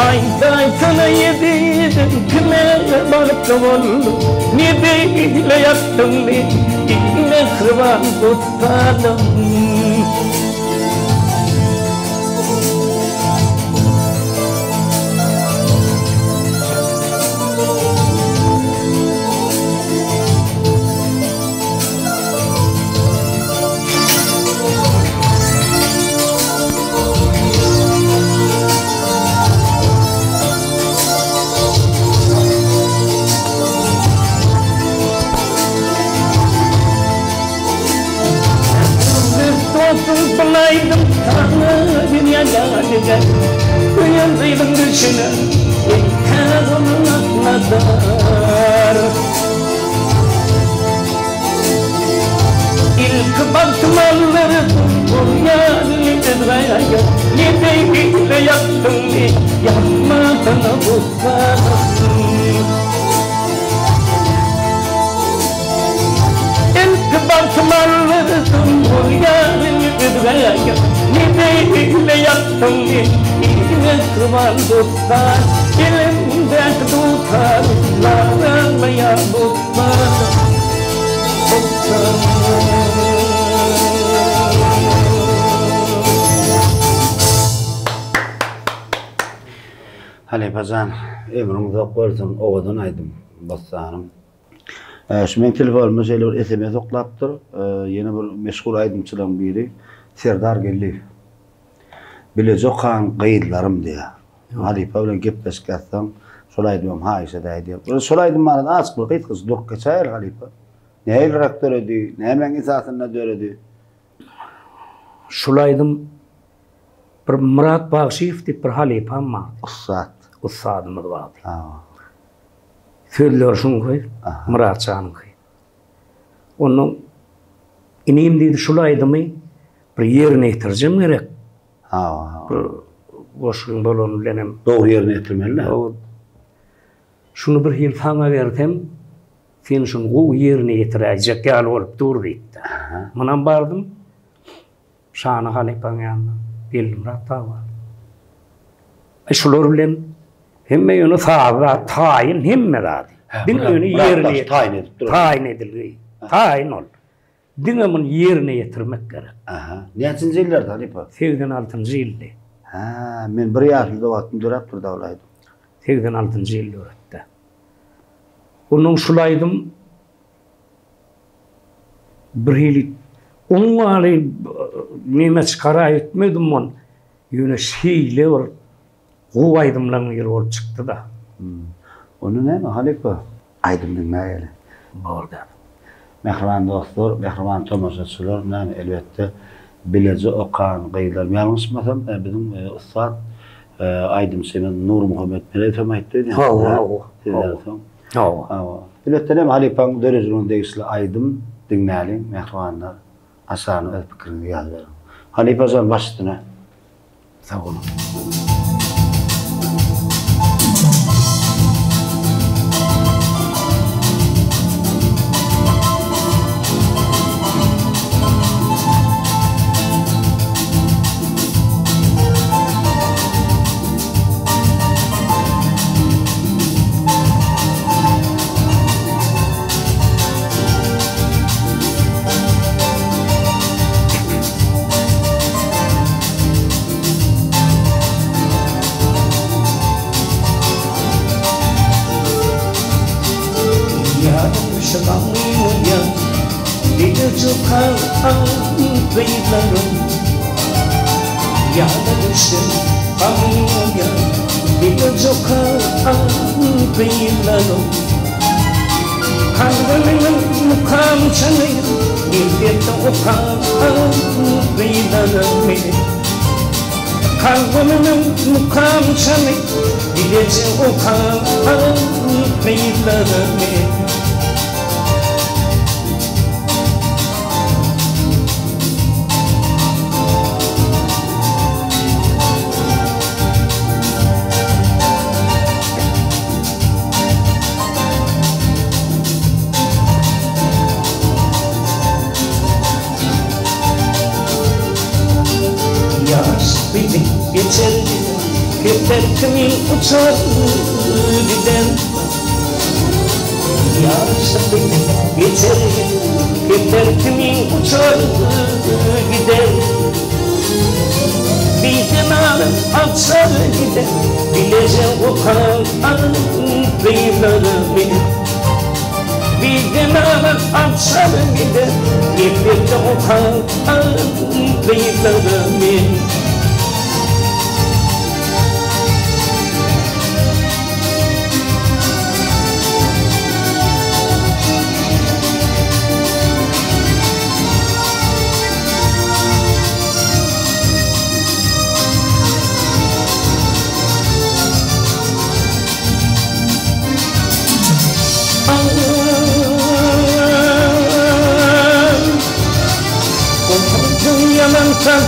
Aýdaýsana ýediň kime bagtly bol Ne beýle ýakdyň meni mähriban dostalym. Söýen Söýen gyzyň düşüne Ilkä golun atladar. Ilki bagtym aldyrdyň Ol ýaryny özgäge Ne beýle ýakdyň Ýakmasana bossanym. Ilki bagtym aldyrdyň Ol ýaryny özgäge Ne beýle ýakdyň Mähriban dostlar Elimdäki dutar Zaralmaýar dostlar Halypa jan, ömrüň uzak bolsun, owadan aýdym, Bossanym. Şu meň telefonyma şeýle bir sms oklapdyr, ýene bir meşhur aýdymçylaryň biri Serdar Geldiýew. Bileje okan gyzlarym diýýär. Halypa bilen gepleşik ýazsaň, şol aýdymam haýyş edäý diýýär. Şol aýdym barada azajyk bir gysgaça durup geçäýeli halypa. Nähiliräk döredi, nämäň esasynda döredi? Şul aýdym bir Myrat Bagşyýew diýip bir halypam bardy. Ussat. Ussadymyz bardy. Hawa. Sözleri şuňky, Myrat janyňky. Ondan inim diýdi şul aýdymy bir ýerine ýetirjem gerek. Hawa, hawa. Bir goşgyň bolany bilenem. Dogry ýerine ýetirmeli-dä. Şuny bir hili saňa bersem, sen şuny gowy ýerine ýetiräýjek ýaly bolup dur diýipdir. Munam bardym Şany halypaň ýanyna, Geldimyrat dagy bar. Aý şular bilen hemme ýöne saz zat taýyn hemme zady. Diňe ýöne ýerine taýyn edip duran. Taýyn edilgi. Taýyn ol. Diňe muny ýerine ýetirmek gerek. Aha. Näçinji ýyllarda halypa? 86-njy ýyldy. Hä, men bir ýaşymda wagtym döräpdir da ol aýdym. 86-njy ýyl döretdi. Ondan şul aýdym bir hili oň ýaly neme çykaraýtmadym ony. Ýöne şeýle bir gowy aýdymlaryň biri bolup çykdy-da. Onda näme halypa? Aýdym diňläýeli. Borda. Mähriban dostlar, mähriban tomaşaçylar, näme elbetde bileje okan gyzlarym ýalňyşmasam biziň ussat aýdymçymyz Nurmuhammet Meredow hem aýtdy öýdýän. Hawa, hawa. Sizden soň. Hawa. Hawa. Elbetde näme halypaň döredijiligine degişli aýdym diňläliň mähribanlar. Aşagyna öz pikiriňizi ýazyberiň. Halypajan baş üstüne. Sag boluň. Kalbymyň mukam çaňy Mekdepde okan gyzlarym Kalbymyň mukam çaňy Bileje okan gyzlarym. Ýaş bilip geçer gider, Kepder kimin uçar gider. Ýaş bilip geçer gider, Kepder kimin uçar gider. Bizden alyp açar gider, Bileje okan gyzlary. Bizden alyp açar gider, Mekdepde okan gyzlary.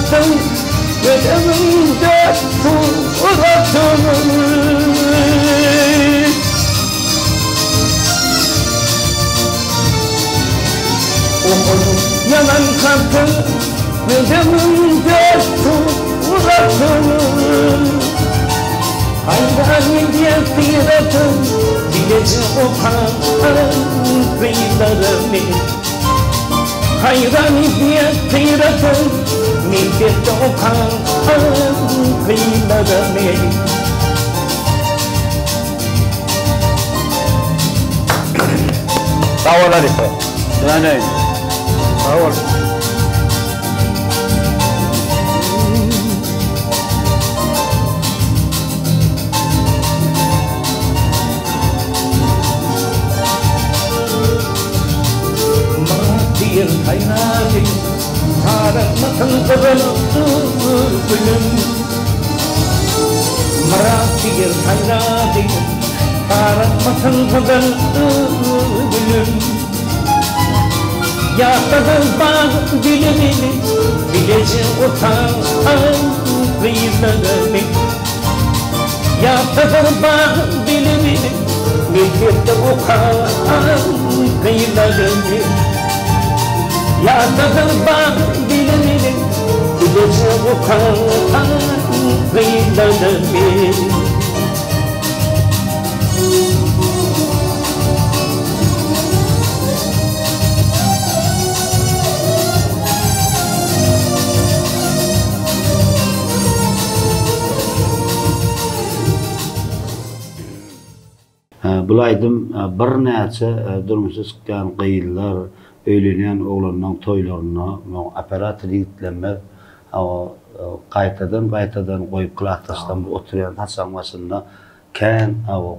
katyň Göz öňümde suratyň Okadyp ýalan hatyň Göz öňümde suratyň Haýran edýär syratyň Bileje okan gyzlarymy Haýran edýär syratyň Mekdepde okan gyzlarymy. Sag bol halypa. Döneýin. Sag bol. Myrat diýen saýrady, Saralmasyn gyzyl gülüm. Myrat diýen saýrady, Saralmasyn gyzyl gülüm. Ýatladyň bag dilimini, Bileje otan gyzlarymy. Ýatladyň bag dilimini, Mekdepde okan gyzlarymy. Ýatladyň bag dilimini, Bileje okan gyzlarymy. Bul aýdym birnäçe durmuşa çykýan gyzlar, öýlenýän oglanlaň toýlarynda operator ýigitlerimiz gaýtadan gaýtadan goýup klasdaşlarymyz oturýan saçagyň başynda kän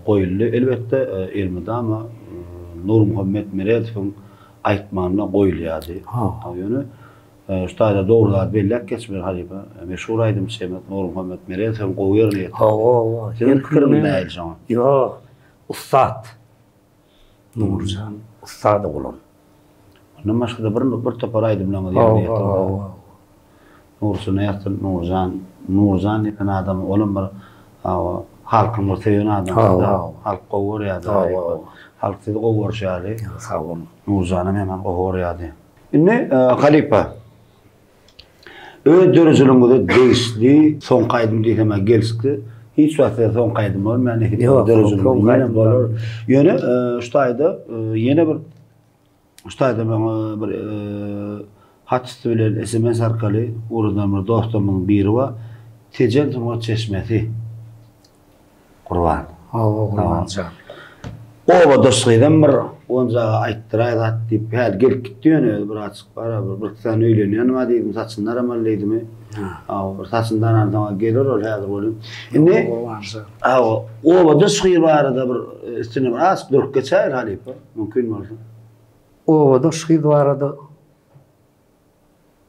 goýuldy. Elbetde elmydama Nurmuhammet Meredowyň aýtmagynda goýulýardy. Ýöne Şu taýda dogry zady belläp geçmeli halypa. Meşhur aýdymçymyz Nurmuhammet Meredow hem gowy ýerine ýetirdi. Hawa, hawa. Siziň pikiriňiz nähili şoňa? Ýok, ussat. Nurjan ussat oglan. Ondan başga-da bir bir topar aýdymlaryňyzy ýerine ýetirdi. Hawa, hawa. Nurçyna ýatsyn Nurjan. Nurjan diýen adam olam bir hawa halkyň bir söýen adamsy. Hawa, hawa. Halk gowy görýärdi. Hawa, hawa. Halk sizi gowy görşi ýaly. Sag boluň. Nurjanam hemen gowy görýärdi. Indi halypa, öz döredijiligiňize degişli soňky aýdym diýsem-ä gelşikli. Hiç wagt size soňky aýdym bolmaýar, nesip bolsa döredijiligiňiz ýene bolar. Ýöne şu taýda ýene bir şu taýda maňa bir hat üsti bilen sms arkaly ugradan bir dostlarymyzyň biri bar. Tejen sungat çeşmesi. Gurban. Hawa Gurban jan. Obadaş gyzam bir onjaga aýtdyraý zat diýip häli gelip gitdi ýöne özi bir açyk bar bir bir sany öýlenýän bar diýdim saçyny daramaly diýdimi. Hawa bir saçyny daransoň geler ol häzir welin. Indi Hawa obadaş gyz barada bir üstüne bir azajyk durup geçäýeli halypa mümkin bolsa. Obadaş gyz barada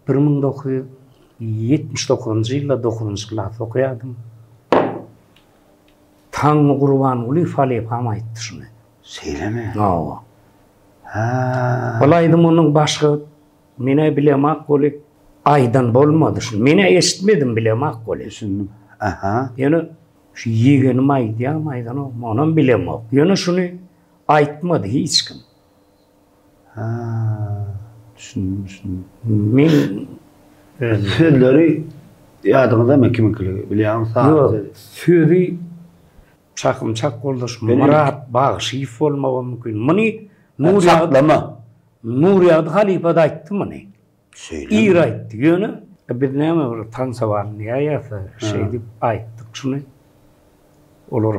1979-njy ýylda dokuzynjy klasda okaýardym. Taňňy Gurbangulyýew halypam aýtdy şuny. Şeýlemi? Hawa. Hä. Ol aýdym onuň başga men-ä bilemak weli aýdan bolmady şuny. Men-ä eşitmedim bilemak weli. Düşündim. Aha. Ýöne şu ýegenim aýdýarmy aýdanokmy onam bilemok. Ýöne şuny aýtmady hiç kim. Ha, düşündim, düşündim. Men sözleri ýadyňyzdamy kimiňkiligi? Bilýäňmi saz? Ýok, sözi çakym çak boldy şu Myrat Bagşyýew bolmagy mümkin. Muny Nurýagdy Çaklama. Nurýagdy halypa-da aýtdy muny. Şeýlemi? Ir aýtdy. Ýöne biz näme bir tansa barynýaýarsa şeýdip aýtdyk şuny. Olar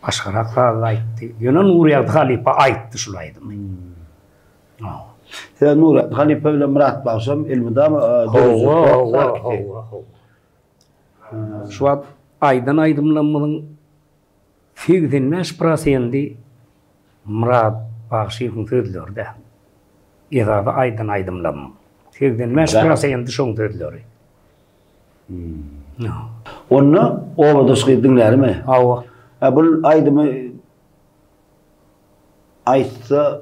Başgarak sazda aýtdy. Ýöne Nurýagdy halypa aýtdy şul aýdymy. Sebäbi Nurýagdy halypa bilen Myrat bagşam elmydama döredijilik Hawa, hawa, hawa. Şu wagt aýdan aýdymlarymyzyň 85 prosendi Myrat bagşynyň sözleri-dä. Esasy aýdan aýdymlarymyň 85 prosendi şoň sözleri. Onda obadaş gyz diňlärmi? Hawa. Ha bul aýdymy aýtsa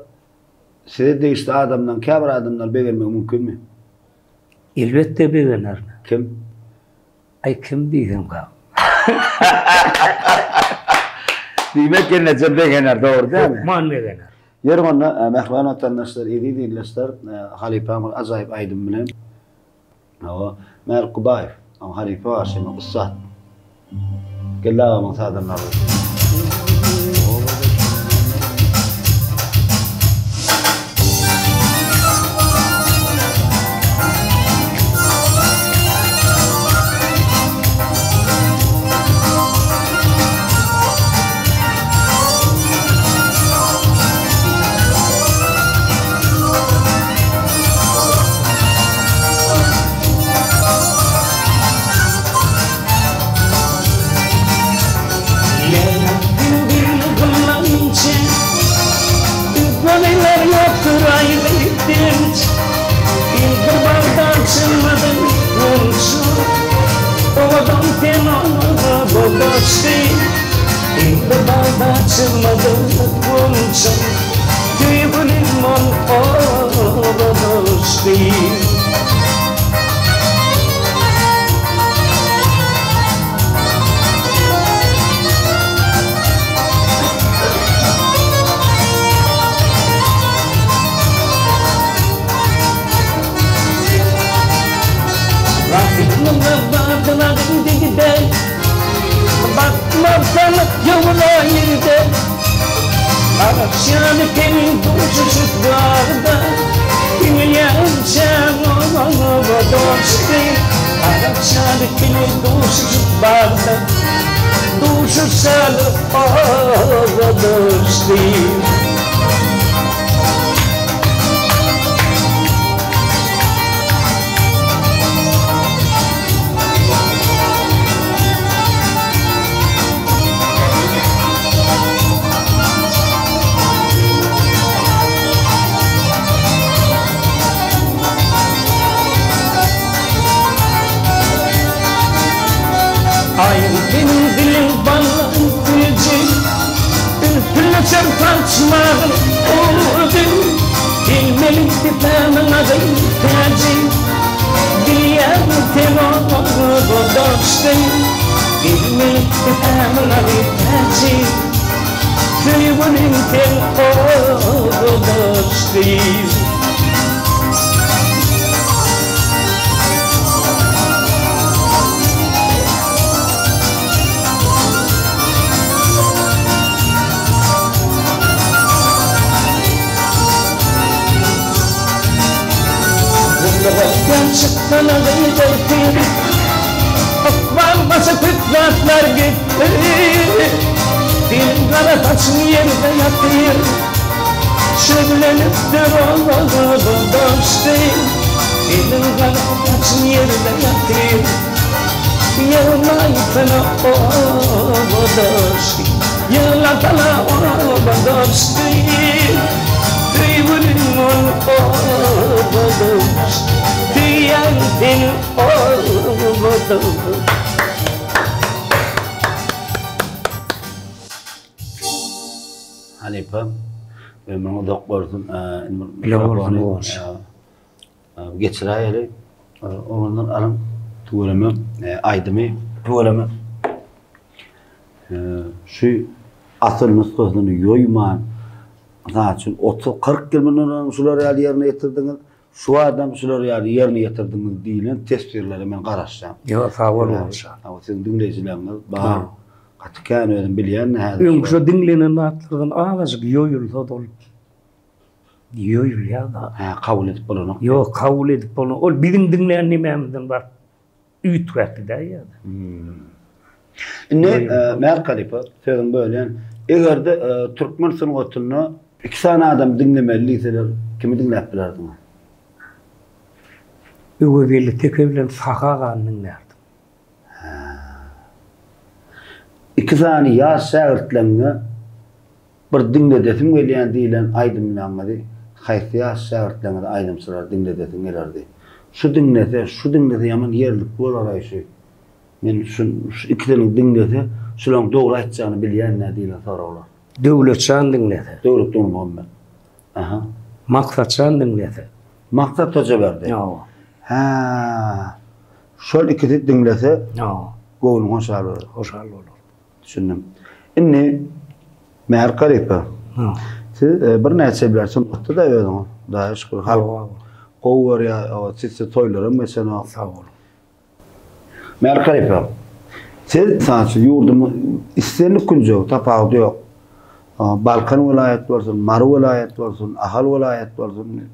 size degişli adamdan käbir adamlar begenmegi mümkinmi? Elbetde begener. Kim? Aý kim diýsem ka. Diýmek gelnejem begener, dogry dälmi? Hökman begener. Ýeri onda mähriban watandaşlar, eziz ildeşler, halypaň bir ajaýyp aýdymy bilen Hawa, Mälik Gubaýew, halypa bagşymyz, ussat. Geldi agamyň sazandary. Halypa, ömrüň uzak bolsun. Bile bolsun goňşy. Geçiräýeli. Ondan alyň tüweleme aýdymy tüweleme. Şu asyl nusgasyny ýoýman, mysal üçin 30-40 ýyl mundan öň şular ýaly ýerine ýetirdiňiz, şu adam şular ýaly ýerine ýetirdiňiz diýlen teswirlere men garaşýan. Ýok, sag bol goňşy. Siziň diňleýjileriňiz bar. Gaty kän özüm bilýän häzir. Öň şo diňlenen zatlardan azajyk ýoýulsa-da ol ýoýulýar-da. Hä, kabul edip bolanok. Ýok, kabul edip bolanok. Ol biziň diňlän nemämizden baryp üýtgäp gidäýýär-de. Indi Mälik halypa, sözüňi bölýän. Eger-de türkmen sungatynda iki sany adamy diňlemeli diýseler, kimi diňläp bilerdiňiz? Öwezgeldi Teke bilen Sahy agany diňlärdim. Iki sany ýaş şägirtleňňe bir diňledesim gelýän diýlen aýdymlaňyzy haýsy ýaş şägirtleňizi aýdymçylara diňledesiň gelerdi? Şu diňlese, şu diňlese ýaman ýerlikli bolar-aý şu. Men şu şu ikisiniň diňlese, şulaň dogry aýtjagyny bilýän-dä diýlen soraglar. Döwletjan diňlese. Döwlet Nurmuhammet. Aha. Maksatjan diňlese. Maksat Hojaberdi. Hawa. Hä. Şol ikisi diňlese göwnüň hoşal bolar. Hoşal bolar. Düşündim. Indi Mälik halypa, siz birnäçe ýyllar sungatda-da özüňiz, Hudaýa şükür, halk gowy görýär, sizsiz toýlaram geçenok. Sag boluň. Mälik halypa, siz, mysal üçin, ýurdumyz islendik künjegi, tapawudy ýok. Balkan welaýat bolsun, Mary welaýat bolsun, Ahal welaýat bolsun,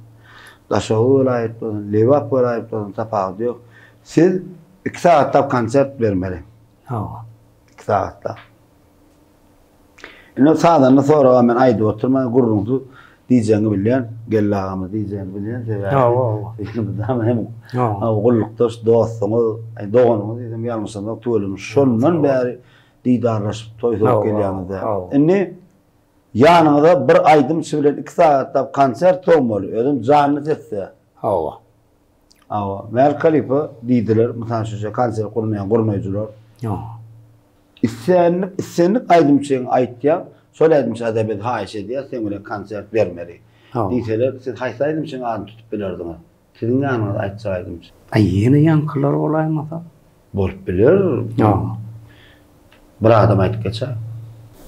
Daşoguz welaýat bolsun, Lebap welaýat bolsun, tapawudy ýok. Siz iki sagatlap konsert bermeli. Hawa. Iki sagatlap. Indi sazanda soraga men aýdyp oturman, gürrüňsiz diýjegiňi bilýän, Geldi agamyz diýjegini bilýän, sebäbi Hawa, hawa. Mydama hem gullukdaş dostuňyz, doganyňyz diýsem ýalňyşamok, tüweleme şondan bäri didarlaşyp toý sowup gelýäňiz-dä. Indi ýanyňyza bir aýdymçy bilen iki sagatlap konsert sowmaly, özem janly sesde. Hawa. Hawa, Mälik halypa diýdiler, mysal üçin şo konsert gurnaýan gurnaýjylar. Hawa. Islendik, islendik aýdymçyň aýtýaň, şol aýdymça-da biz haýyş edýäs, seň bilen konsert bermeli. Diýseler, siz haýsy aýdymçyň adyny tutup bilerdiňiz? Siziň ýanyňyzda aýtjak aýdymçy. Aý, ýene ýaňkylar bolaýmasa? Bolup biler. Hawa. Bir adam aýdyp geçäý.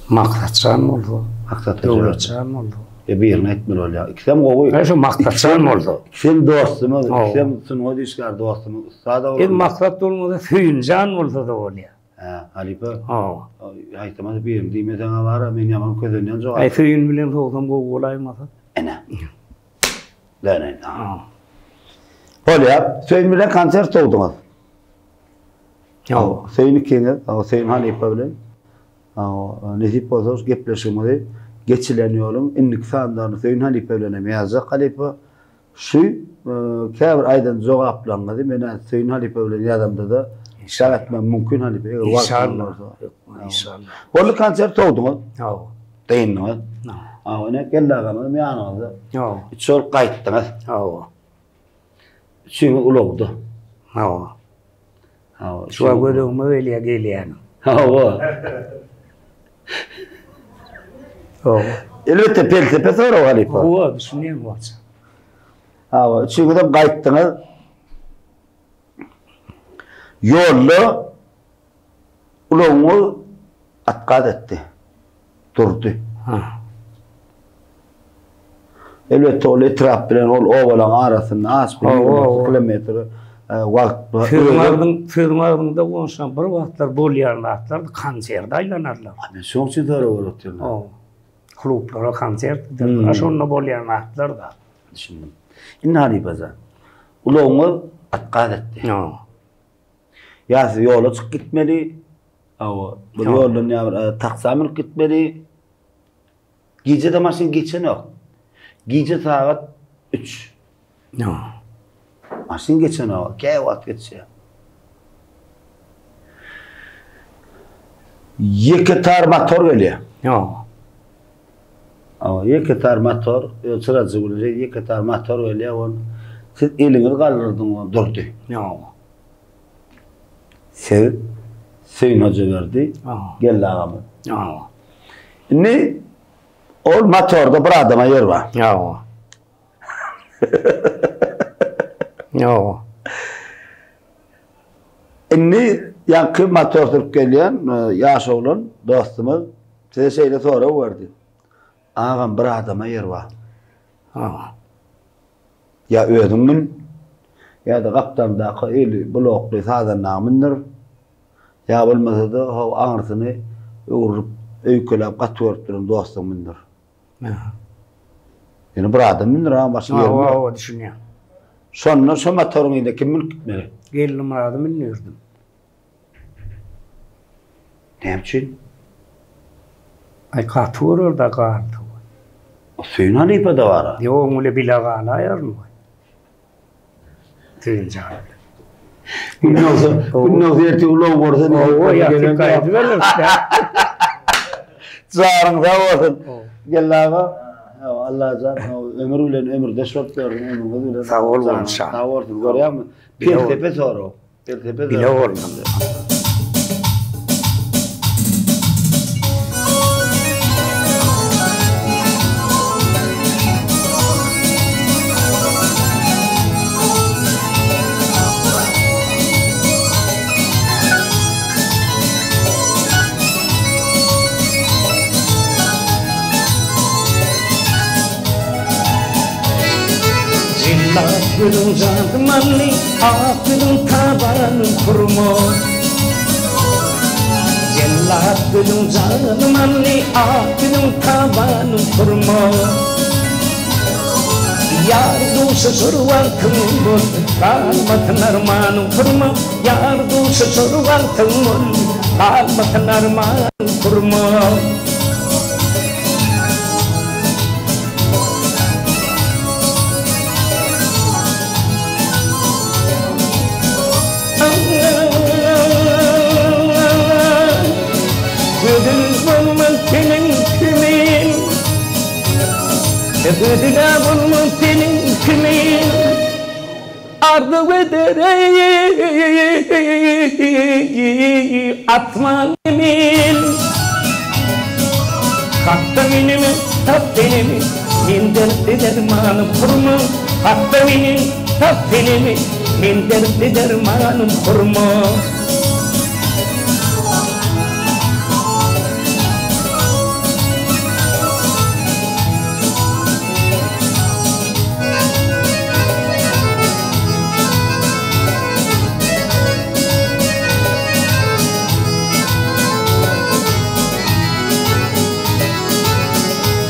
Maksatjan bolsa. Maksat Döwletjan bolsa. E birini aýtmaly bolýar. Ikisem gowy. Aý şo Maksatjan bolsa. Ikisem dostumyz, ikisem sungat işgäri dostumyz, ussat oglanlar. E Maksat bolmasa Söýünjan bolsa-da bolýar. Hä, halypa. Hawa. Aýtmasa birini diýmeseň-ä bar-a, men ýaman kösenýän jogap. Aý Söýün bilen sogsam gowy bolaýmasa. Ene. Döneýin. Bolýar. Söýün bilen konsert sowduňyz. Hawa. Söýün ikiňiz, Söýün halypa bilen. Hawa, nesip bolsa şu gepleşigimizi geçilen ýoluň indiki sanlaryny Söýün halypa bilen hem ýazjak halypa. Şu käbir aýdan jogaplaryňyzy men Söýün halypa bilen ýazamda-da şak etmem mümkin halypa eger wagtyňyz bolsa. Inşallah. Boldy konsert sowduňyz. Hawa. Dyndyňyz. Hawa, ine Geldi agamyzam ýanyňyzda. Hawa. Üç bolup gaýtdyňyz. Hawa. Üçüňiz ulagda. Hawa. Hawa. Şu wagt göz öňüme gelýär gelýäniň. Hawa. Hawa. Elbetde pelsepe sorag halypa. Hawa, düşünýän bolsa. Hawa, üçüňizem gaýtdyňyz. Ýolda Ulagyňyz otkaz etdi. Durdy. Ha. Elbetde ol etrap bilen ol obalaryň arasynda az bir 20 kilometr e, wagt bar. Sözüň agzyň, sözüň agzyňda goňşam bir wagtlar bolýan zatlar konsert aýlanarlar. Men şoň üçin sorag berip otyryn. Hawa. Klublara konsert giderler. Şonda bolýan zatlar da. Düşündim. Indi halypajan, ulagyňyz otkaz etdi. Hawa. Ýa siz ýola çykyp gitmeli, hawa, bir ýoldan ýa bir e, taksa münüp gitmeli. Gije-de maşyn geçenok. Gije sagat 3. Hawa. Maşyn geçenok, käwagt geçýär. Ýeke tar motor gelýär. Hawa. Hawa, ýeke tar motor, çyrajy bilen ýeke tar motor gelýär, ol siz eliňizi galdyrdyňyz, durdy. Hawa. Siz Söýün Hojaberdi, Geldi agamyz. Hawa. Indi ol motorda bir adama ýer bar. Hawa. Hawa. Indi ýaňky motor sürüp gelýän ýaş oglan dostumyz size şeýle sorag berdi. Agam bir adama ýer bar. Hawa. Ýa özüň mün, ýa-da gapdaldaky eli blokly sazandagy mündür. Ýa bolmasa-da ho aňyrsyny öwrülip, öýkeläp gaty görüp duran dostuň mündür. Ýöne bir adam mündür, ha, başga ýerim ýok. Hawa, hawa, düşünýän. Şonda şo motoryň yzyna kim münüp gitmeli? Geldimyrady mündürdim. Näme üçin? Aý gaty görerde galdy. Söýün halypa-da bar-a. Ýok, oň bile bile galaýaryn goý. Söýün jan bilen. Gün dogsa, gün dogsa ertir ulag görse ne? Owa, ýatyp gaýdybereris-dä. Janyň sag bolsun. Geldi aga, Allajan ömür bilen ömürdeş bolup bersin, ömrüňiz bilen. Sag bol, Gulşa. Sag bolsun, görýäňmi? Pelsepe sorag. Bile bolsun. gözüň janym aldy, ak ýüzüň tabanym hurma. Jellat gözüň janym aldy, ak ýüzüň tabanym hurma. Ýar duşuşar wagtyň bol, galmasyn armanyň hurma. Ýar duşuşar wagtyň bol, galmasyn armanyň hurma. Gözel bolmaz seniň kimin, Gözel bolmaz seniň kimin, Arzuw eder asman zemin. Hakda menimi tap senimi, Men dertli dermanym hurma. Hakda meni tap senimi, Men dertli dermanym hurma.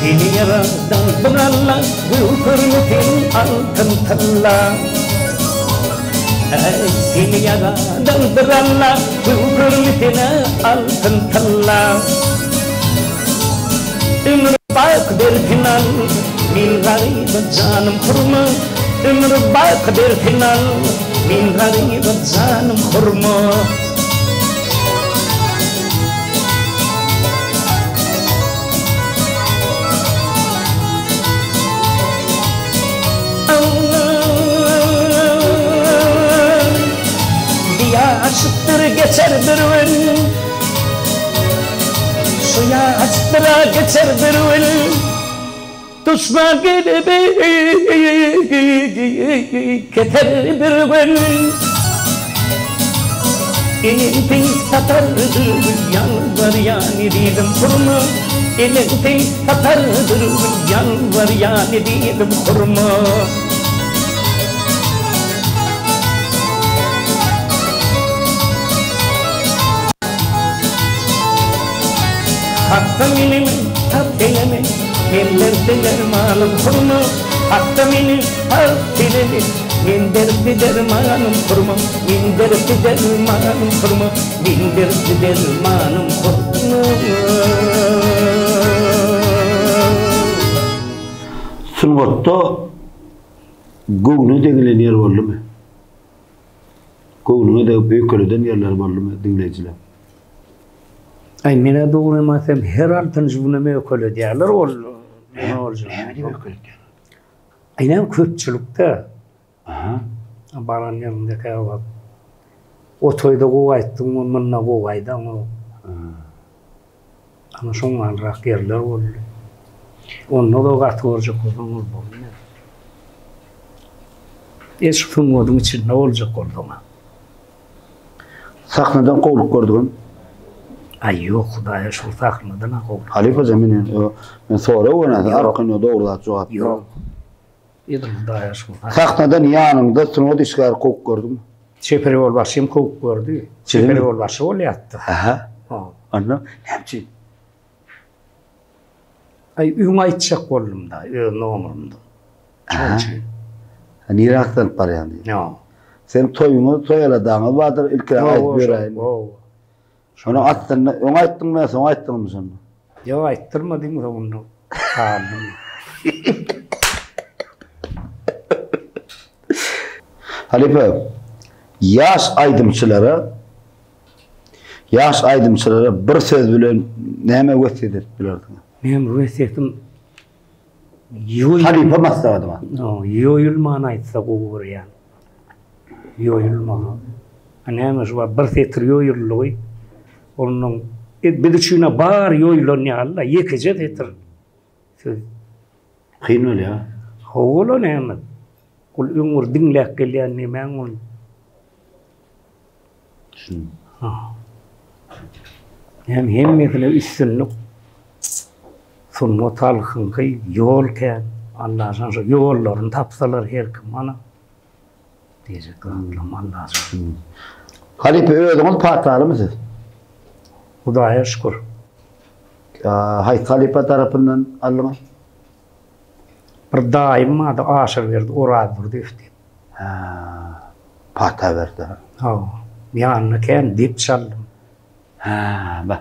Seni ýaradan bir Alla, göwherli sen altyn tylla. Äý, seni ýaradan bir Alla, göwherli sen altyn tylla. Ömür baky bersin al, men garyba janym hurma, Ömür baky bersin al, men garyba janym hurma. Ýaşypdyr geçer bir gün. Şu ýaşdyra geçer bir gün. Duşman gelip keser bir gün. Elin satar ýalbarýan ezizim hurma. Elin satar ýalbarýan ezizim hurma. Hakda meni tap senemi, Men dertli dermanym hurma. Hakda meni tap senemi, Men dertli dermanym hurma. Men dertli dermanym hurma. Men dertli dermanym hurma. Sungatda göwne degilen ýer boldumy? Göwnüňe degip öýkeleden ýerleri boldumy diňleýjileň? Aý menä dogrymy aýtsam her altynjy günem öýkeledýärler ol neme boljak. Näme diýip öýkeledýärler? Aý näme köpçülikde. Aha. Baran ýeriňde käwagt o toýda gowy aýtdyň munda gowy aýdaňok. Ana şoň ýalyrak ýerler boldy. Onda-da gaty görjek bolsaň ol bolmaýar. E şu sungatyň içinde boljak bolsaň-a. Sahnadan kowlup gördüňmi? Aý ýok, Hudaýa şükür sahnadan-a kowlup. Halypajan men men sorag berýän, arkaýyn dogry zat jogap ber. Ýok. Edil Hudaýa şükür. Sahnadan ýanyňda sungat işgäri kowup gördüňmi? Çeper ýolbaşçym kowup gördi. Çeper ýolbaşçy bolýardy. Aha. Onda näme üçin? Aý, öň aýtjak boldum-da, öz nomerymda. Şoň üçin. Nirä atlanyp barýaň diýip. Ýok. Seň toýuňyz, toý aladaňyz bardyr, ilki aýdyp beräýin. Hawa. Şony aslynda öň aýtdyňmy ýa soň aýtdyňmy şony? Ýok aýtdyrmadym soňunda galdym. Halypa, ýaş aýdymçylara ýaş aýdymçylara bir söz bilen näme wesýet edip bilerdiňiz? Meň wesýetim Halypa maslahaty bar. Ýoýulman aýtsa gowy görýän. Ýoýulman. A näme şu wagt bir setir ýoýuldygy ondan biz üçin-ä bar ýoýulan ýaly-da ýekeje setir söz. Kyn bolýar. Hawa-la näme. Ol öň bir diňläp gelýän nemäň ol. Düşündim. Hem hemmesine üstünlik. Sungat halkyňky ýol kän. Allajan şu ýollaryny tapsalar her kim ana. Diýjek zatlarym Allajan. Halypa özüňiz patalymy siz? Hudaýa şükür. Haýsy halypa tarapyndan aldyňyz? Bir daýym bardy Aşyrberdi Orazdurdyýew diýip. Hä. Pata berdi. Hawa. Ýanynda kän dep çaldym. Hä, bah.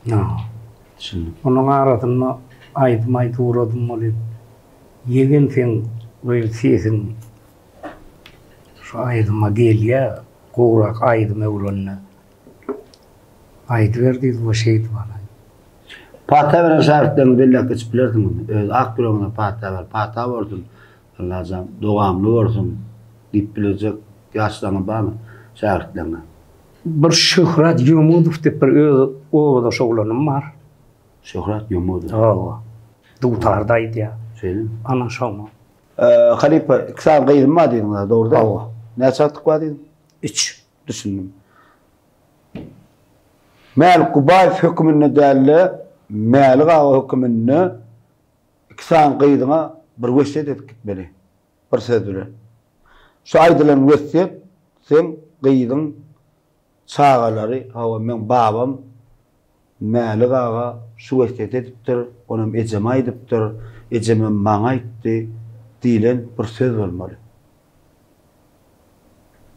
Hawa. Düşündim. Onuň arasynda aýdym aýdyp ugradym welin, ýegen seň gyz sesiň şu aýdyma gelýä, gowrak aýdym öwrende. Aýdyber diýdi, we şeýdip alaý. Pata beren şägirtleriňizi belläp geçip bilersiňizmi? Öz ak ýüregiňize pata ber, pata bolsun, Allajan dowamly bolsun diýip bilejek ýaşlaryňyz barmy şägirtleriňe? Bir Şöhrat Ýomudow diýip bir öz obadaş oglanym bar. Şöhrat Ýomudow. Hawa. Dutarda aýdýar. Şeýlemi? Ana şoňa. Halypa, iki sany gyzym bar diýdiňiz, dogry dälmi? Hawa. Näçe agtyk bar diýdiň? Üç. Düşündim. Mälik Gubaýew höküminde däl-de, Mälik aga höküminde iki sany gyzyňa bir wesýet edip gitmeli. Bir söz bilen. Şu aýdylan wesýet seň gyzyň çagalary, hawa meň babam Mälik aga şu wesýeti edipdir, onam ejeme aýdypdyr, ejemem maňa aýtdy diýlen bir söz bolmaly.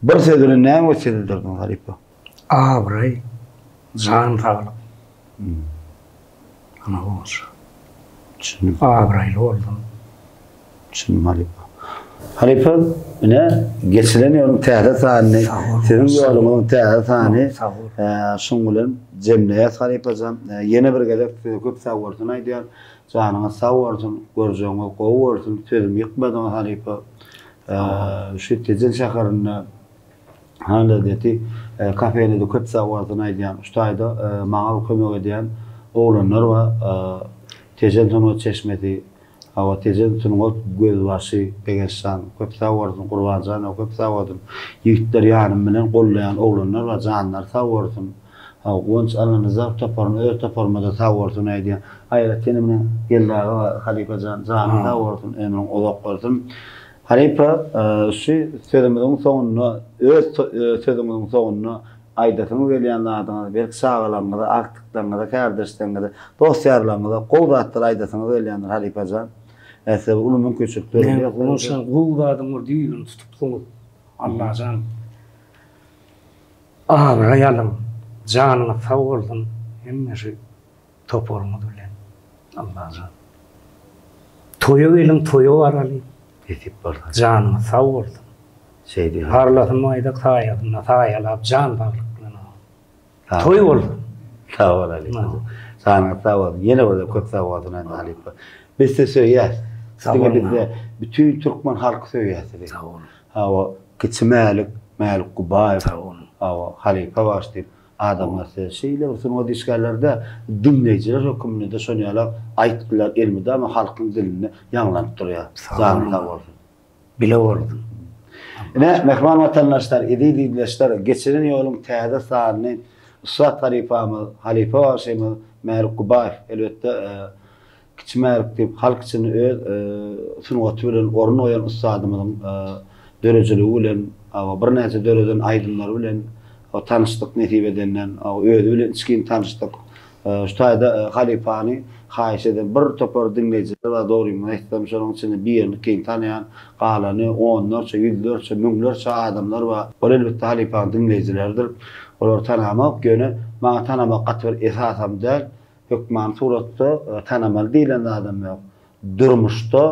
Bir söz bilen näme wesýet ederdiňiz halypa? Abraý, jan saglyk. Ana bolsa. Düşündim. Abraýly boldum. Düşündim halypa. Halypa, ine geçilen ýoluň täze sanyny, siziň ýoluňyzyň täze sany şuň bilen jemleýäs halypajan. Ýene bir gezek size köp sag bolsun aýdýan. Janyňyz sag bolsun, görjegiňiz gowy bolsun. Sözümi ýykmadyňyz halypa. Şu Tejen şäherinde Han lezzeti kafenede köp sag bolsun aýdýan. Şu taýda maňa kömek edýän oglanlar bar. Tejen sungat çeşmesi, hawa Tejen sungat gözbaşy Begençjan köp sag bolsun, Gurbanjan köp sag bolsun. Ýigitler ýanym bilen gollaýan oglanlar bar, janlary sag bolsun. Hawa Guwanç Allanazarow toparyna öz toparymada sag bolsun aýdýan. Aýratyn hem Geldi aga bar, halypa jan, janyň sag bolsun, ömrüň uzak bolsun. Halypa, şu sözümiziň soňunda, öz sözüňiziň soňunda aýdasyňyz gelýän zadyňyz, belki çagalaryňyza, agtyklaryňyza, kärdeşleriňize, dost-ýarlaryňyza gowy zatlar aýdasyňyz gelýändir, halypa jan. Size bir uly mümkinçilik döredýär. Guwanç jan, gowy zadyň bir düýbüni tutupsyňyz. Allajan abraý alyň, janyňyz sag bolsun, hemme şu Toparyňyz bilen Allajan. Toýa geliň toýa baraly. Nesip bolsa. Janyňyz sag bolsun. Şeý diýeli. Parlasyn baýdak saýasynda saýalap jan saglyk bilen agam. Toý bolsun. Sag bol halypa. Janyňyz sag bolsun. Ýene bir köp sag bolsun halypa. Biz sizi söýýäs. Diňe biz däl, bütin türkmen halky söýýär sizi. Sag boluň. Hawa, Kiçi Mälik, Mälik Gubaýew. Sag boluň. Hawa, halypa bagşy diýip Adamlar size şeýle bir sungat işgärleri-de diňleýjiler höküminde-de şon ýaly aýtgylar elmydama halkyň dilinde ýaňlanyp durýar. Janyň sag bolsun. Bile bolsun. Ine, mähriban watandaşlar, eziz ildeşler, geçilen ýoluň täze sanyny ussat halypamyz, halypa bagşymyz Mälik Gubaýew, elbetde, Kiçi Mälik diýip, halk içinde öz sungaty bilen orun goýan ussadymyzyň döredijiligi bilen, birnäçe döreden aýdymlary bilen tanyşdyk nesip edenden, özi bilen içgin tanyşdyk. Şu taýda halypany haýyş eden bir topar diňleýjiler bar, dogrymy aýtsam, şonuň içinde birini kyn tanaýan, galany onlarça, ýüzlerçe, müňlerçe adamlar bar. Ol elbetde halypanyň diňleýjileridir. Olary tanamok, ýöne maňa tanamak gaty bir esasam däl. Hökmany suratda tanamaly diýlen zadam ýok. Durmuşda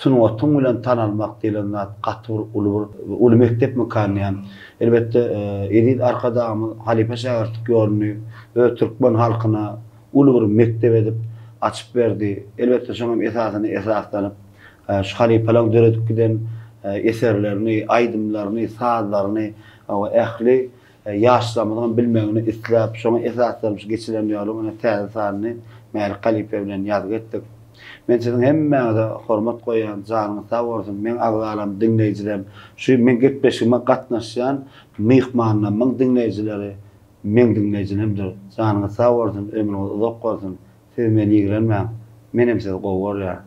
sungatyň bilen tanalmak diýlen zat gaty bir uly bir uly mekdepmikan diýýän. Elbetde eziz Arkadagymyz halypa-şägirtlik ýoluny öz türkmen halkyna uly bir mekdep edip açyp berdi. Elbetde şoň hem esasyna esaslanyp şu halypalaryň döredip giden eserlerini, aýdymlaryny, sazlaryny ähli Ýaşlarymyzyňam bilmegini isläp, şoňa esaslanyp şu geçilen ýoluň ine täze sanyny Mälik halypa bilen ýazgy etdik. Men siziň hemmäňize hormat goýýan, janyňyz sag bolsun, meň agzalarym, diňleýjilerim, şu meň gepleşigime gatnaşýan myhmanlarymyň diňleýjileri meň diňleýjilerimdir. Janyňyz sag bolsun, ömrüňiz uzak bolsun. Siz meni ýigrenmäň, menem sizi gowy görýän.